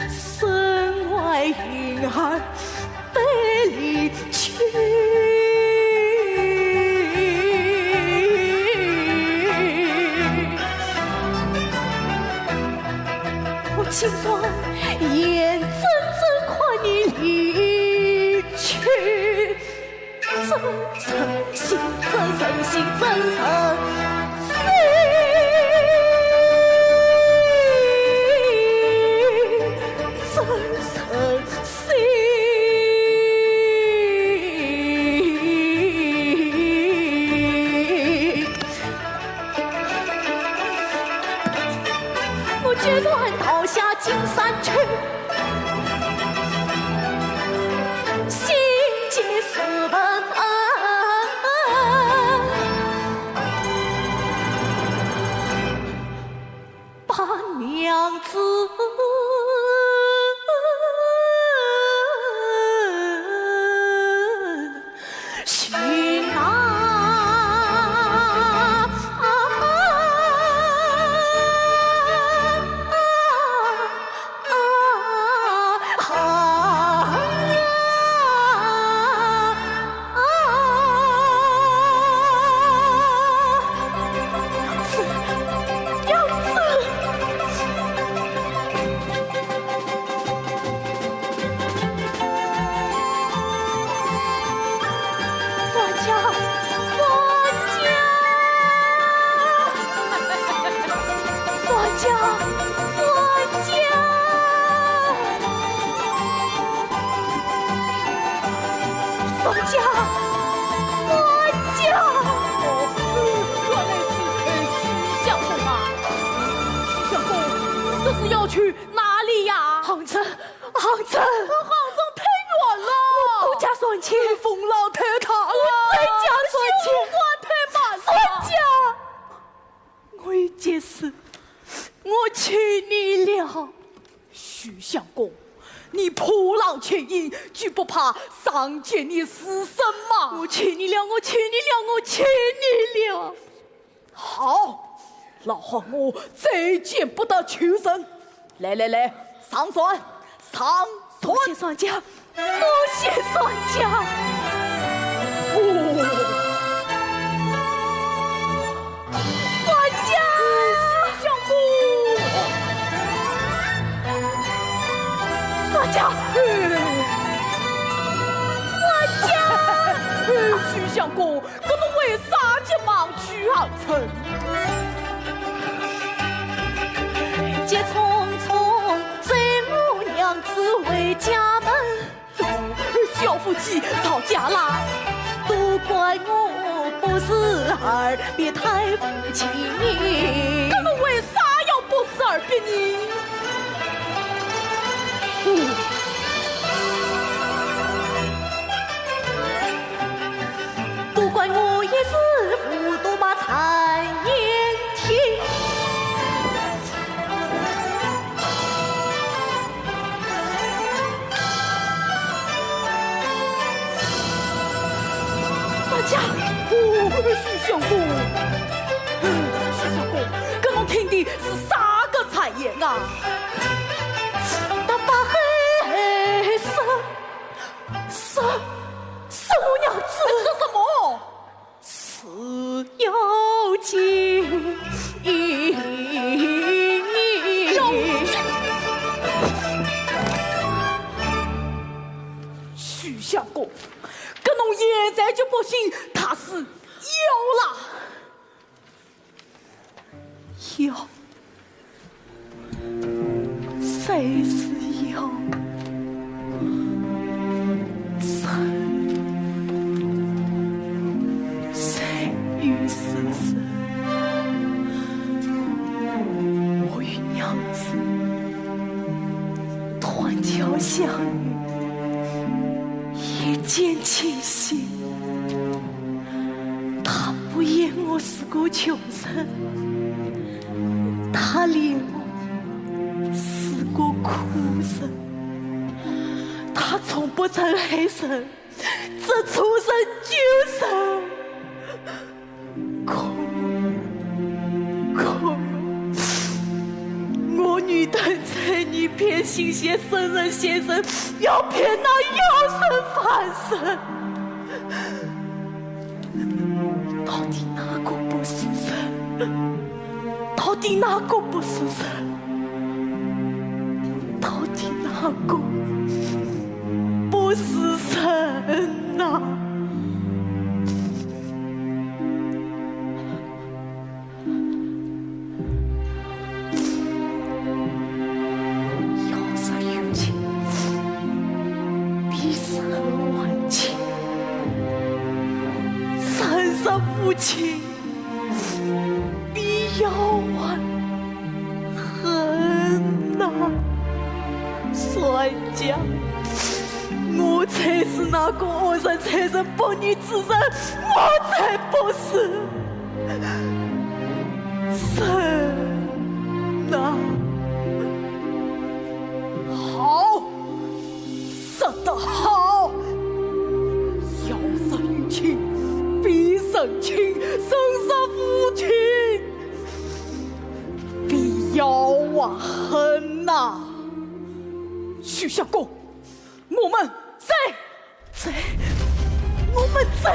身怀孕儿得离去，我情愿眼睁睁看你离去。 真诚心，真诚心，真诚心，真诚心。我决然逃下金山去。 心结四分，把娘子寻啊！这是要去哪里呀？杭州，杭州。杭州太远了。我不嫁算钱。风浪太大了。我再嫁算钱。太慢了。算钱。我一件事，我求你了。许相公，你破浪前行，就不怕上贱的书生吗？我求你了，我求你了，我求你了。 好，老汉我再见不得仇人。来来来，上船，上船。多谢船家。多谢三姐。哦，三姐，相公，三姐，三姐，许相公，搿侬为啥急忙去啊？ 急匆匆随我娘子回家门。小夫妻吵架啦？都怪我不识尔，别太无情。搿侬为啥要不识尔别呢？ 都怪我一时糊涂把谗言听。三姐，哦，许相公，许相公，搿侬听的是啥个谗言啊？大发黑色。 说，说我娘子。说什么？是妖精。妖精？许相公，搿侬现在就不信她是妖啦？ 妖，谁是妖？神，谁又是神？我与娘子断桥相遇，一见倾心。 她不言我是个穷人，她怜我是个苦人，她从不称黑人，只称救人。可，可，我女等才女骗心先生人先生，要骗那妖神凡人。 到底哪个不是人？到底哪个不是人？到底哪个不是人呐？ 要说有情，比生还情；人若无情，比妖还恨呐。三姐，我才是那个恶人、谄人、不义之人，我才不是。 人呐。好，说得好。要说有情，比人情；人若无情，比妖啊恨呐。许相公， 我们走。走，我们走。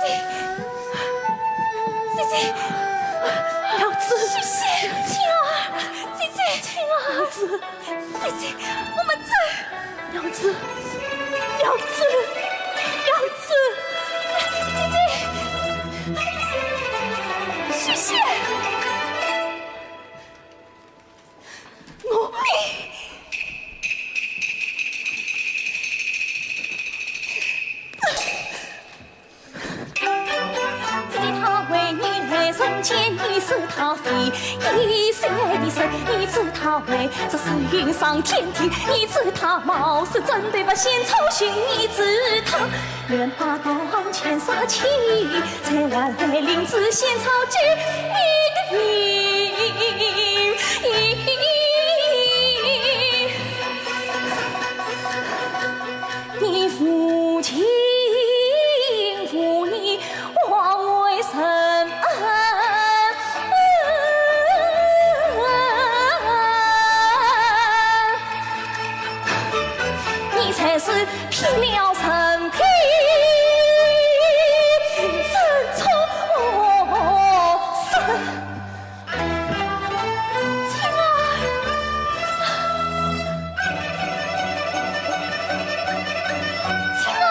姐姐，娘子，许仙，青儿，姐姐，青儿，娘子，姐姐，我们走。娘子，娘子，娘子，姐姐，许仙。我，你。 知他为女人人间，你是他非，一生一世，你知他为这是云上天地，你知他貌似真对不仙草寻，你知他愿把当前杀气，才换来灵芝仙草救你的命。 你无情无义，枉为人。你才是骗了人，骗人错身。 青儿，青儿，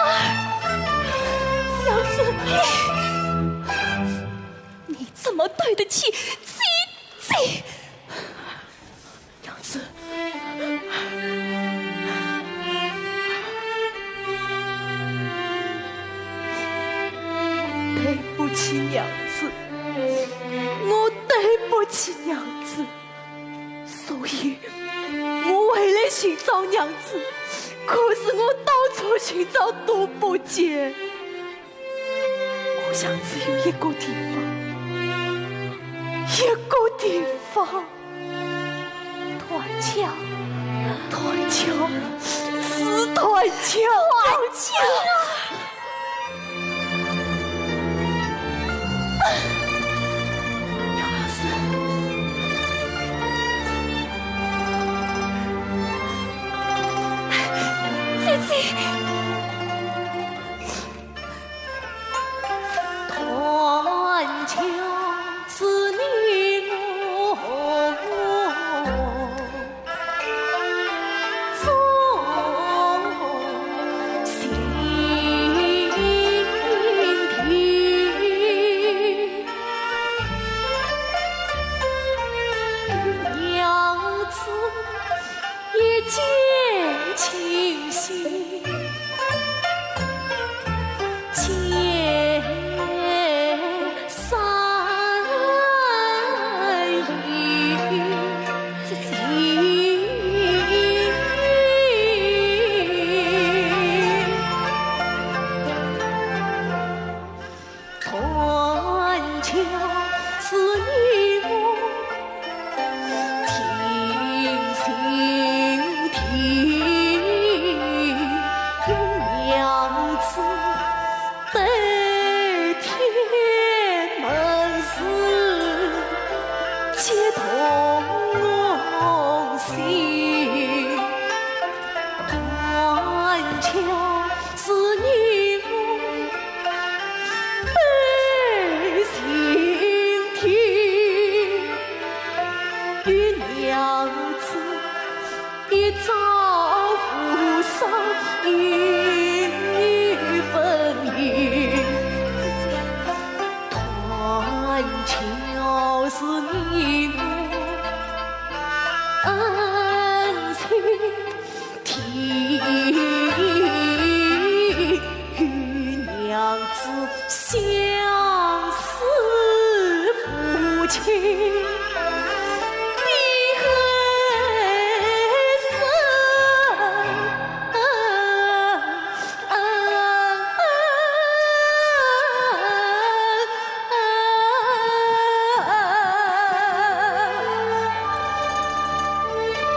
娘子，你，你怎么对得起姐姐？ 娘子，对不起娘子，我对不起娘子，所以我回来寻找娘子，可是我到处寻找都不见。 我想只有一个地方，一个地方。断桥，断桥，是断桥，断桥。娘子，姐姐。 断桥是你我一见倾心，见山依依。断桥是你我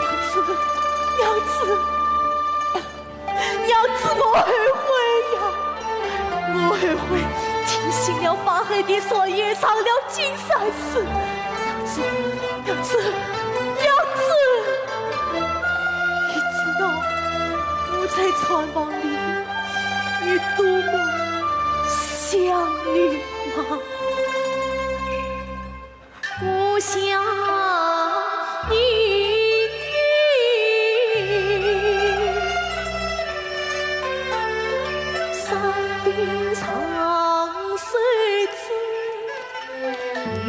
娘子，娘子，娘子，我后悔呀，我后悔听信了法海的谗言，上了金山寺。娘子，娘子，娘子，你知道我在船房里有多么心想你吗？我想你。山顶上谁知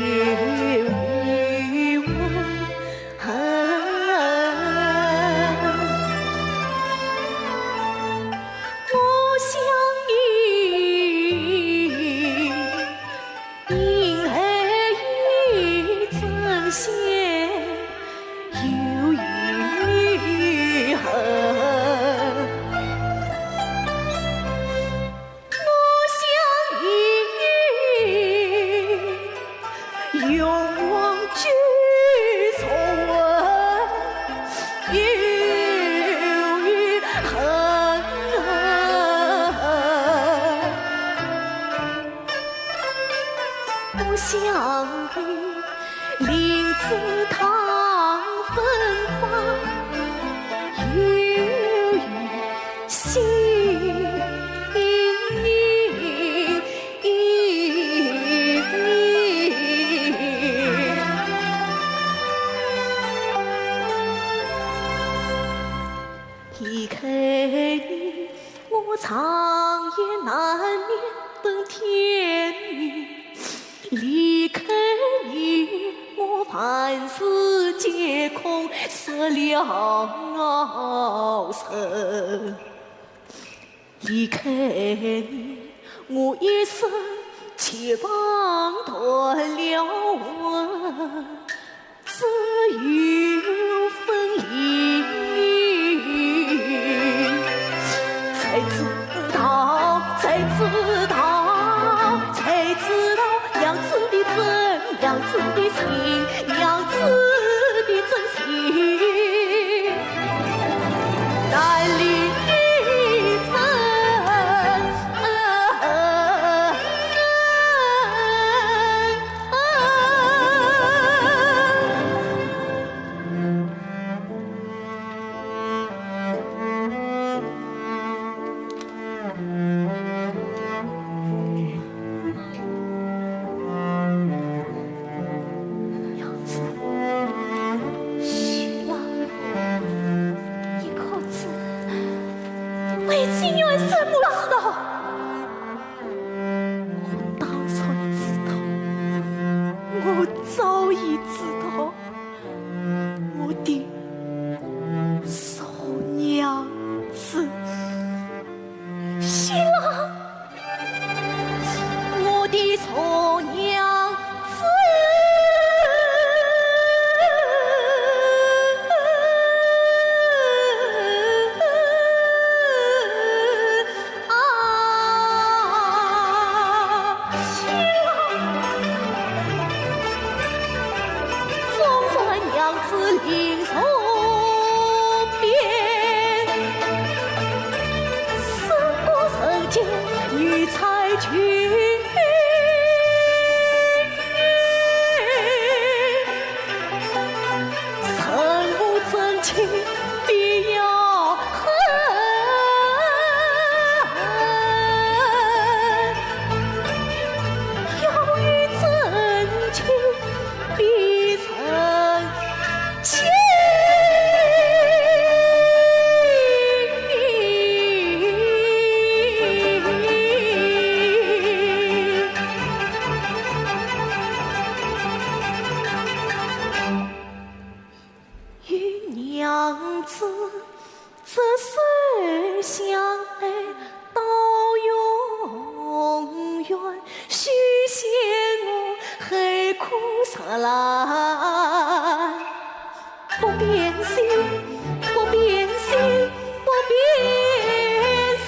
有你问？ 我想你，因爱已成仙，又因你恨。我想你， 永忘旧时恩，又一恨。我想你，灵芝堂芬芳，又一 心里。离开你，我长夜难眠等天明。 离开你，我万事皆空失了神。离开你，我一生期望断了魂，只有分离。 才知道，才知道，才知道娘子的真，娘子的情，娘子的真心难离分。 娘子，息了，你可知为妻愿死不知道？我当然知道，我早已知道。 我的臭娘子。息了，我的臭娘子。 啊，息了，纵然娘子临潼边，胜过人间女婵娟。 人无真情必有恨，要有真情必成情。 与娘子执手相爱到永远，许仙我海枯石烂不变心，不变心。 不变心。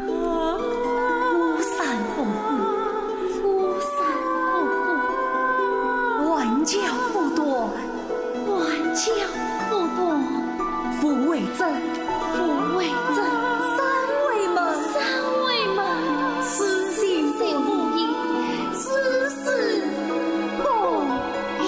孤山凤骨，孤山凤骨，玩笑不断，玩笑不断。无为真，无为证，三为门，三为门，此情不移，此死不移。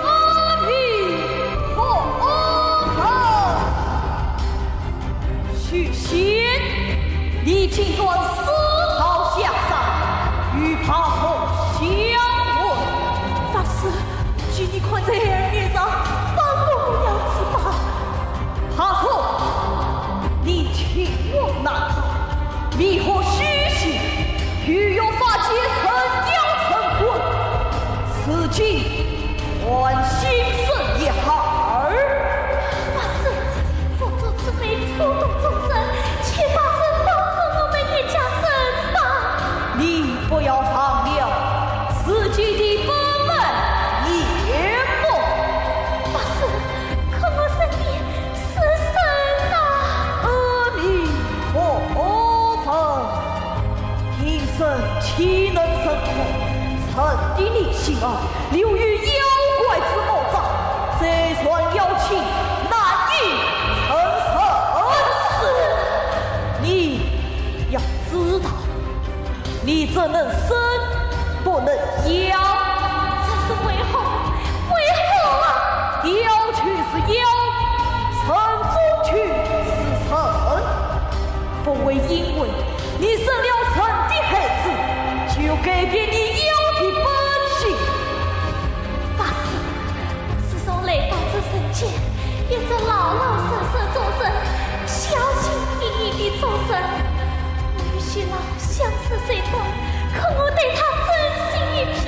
阿弥陀佛。许仙，你竟敢私逃下山，与帕童相会。法师， 请你看在儿面上，放过我娘子吧。帕童，你欺我难逃，你和许仙又有法界神妖成婚，此计还心甚一二。法师，佛祖慈悲普度众生，请法师放过我们一家人吧。你不要忘了 自己的本门面目。法师，可我身边是神呐。阿弥陀佛，贫僧岂能成空？趁你临行啊，留有妖怪之魔爪，这串妖气难以成神。是。你要知道， 你只能生，不能妖。这是为何？为何啊？妖就是妖，神终究是神，不会因为你生了神的孩子，就改变你妖的本性。法师，自从来到这人间，一直老老实实做人，小心翼翼地做人。我与许仙 相识虽短，可我对他真心一片，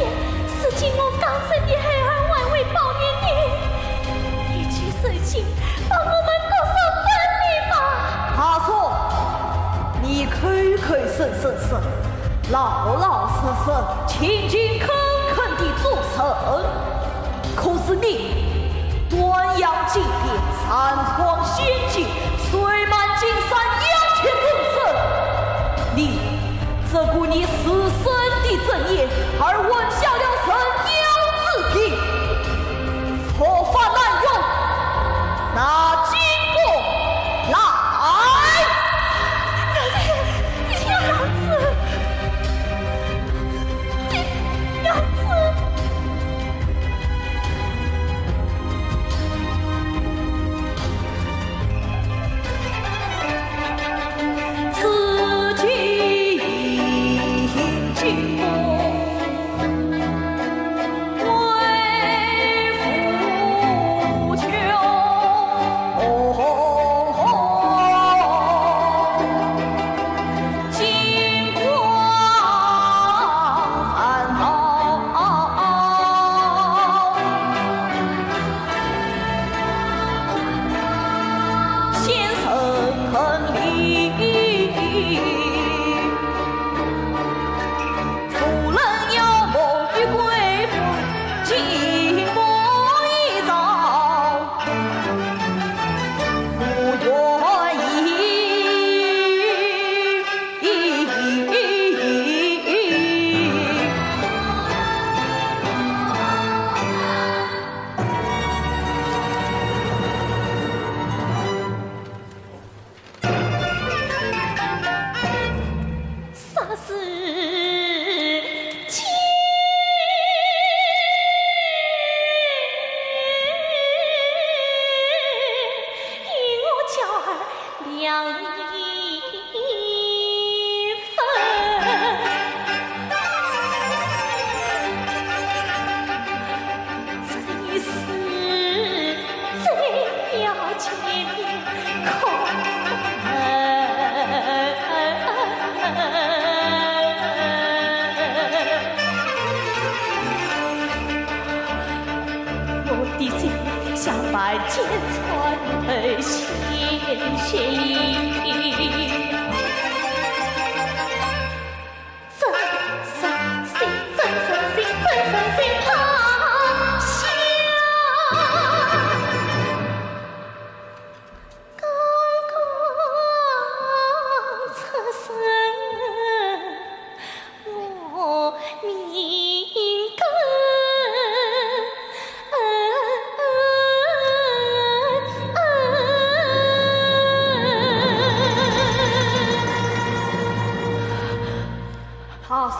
大叔，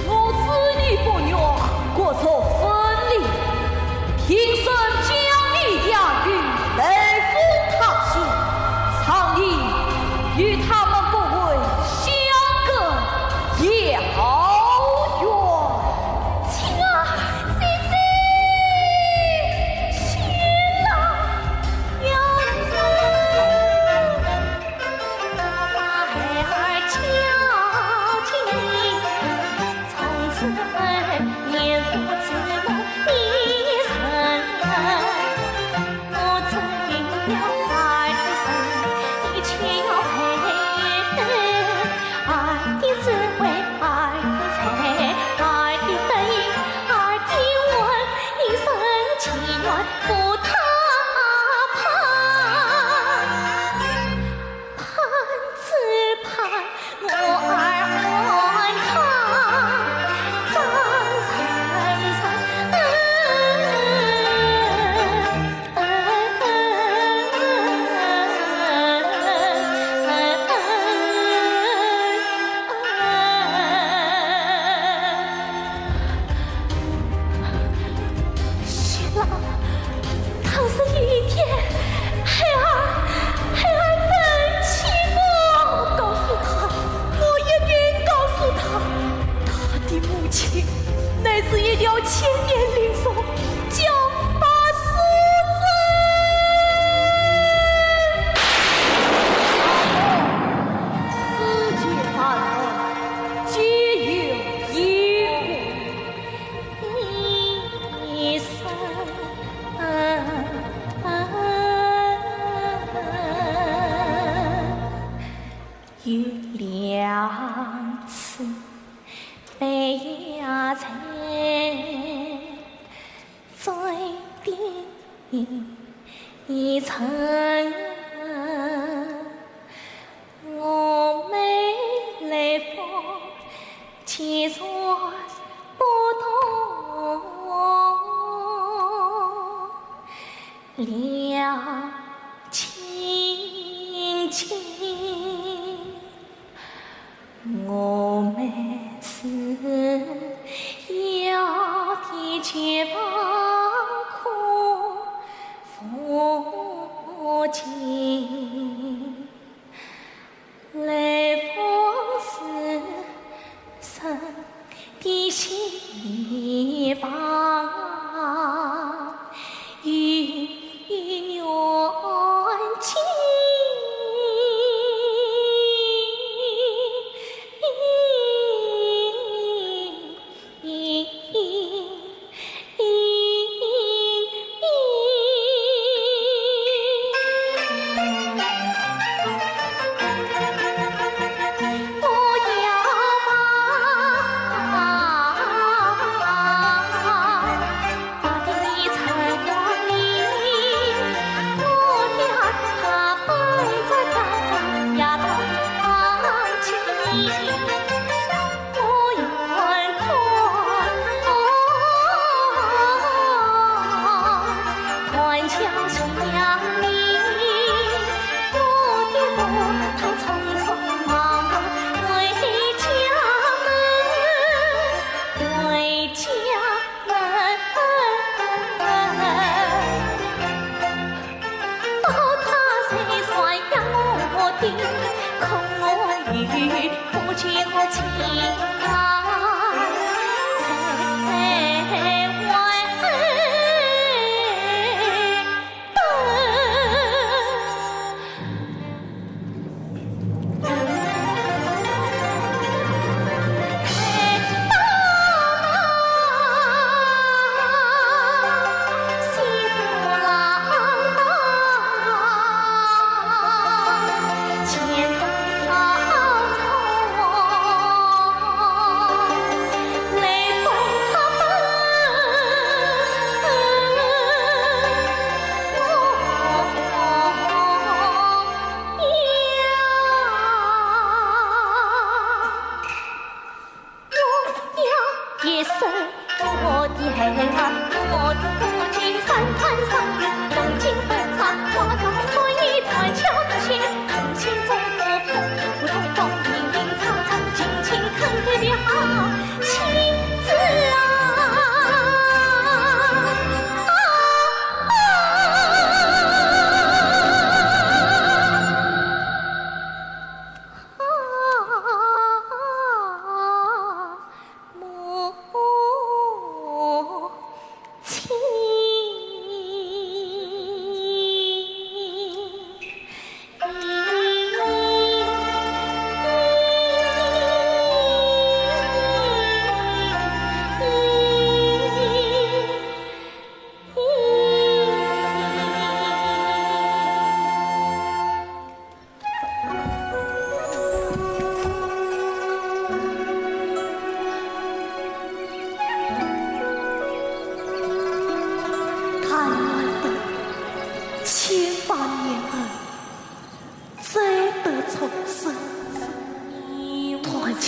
我知你不悦，故作分离，平生将你养育，雷府他心，让你与他们不会相隔遥远。青儿，姐姐，青儿，娘子。贪戀的千百年恩，再得重生，断桥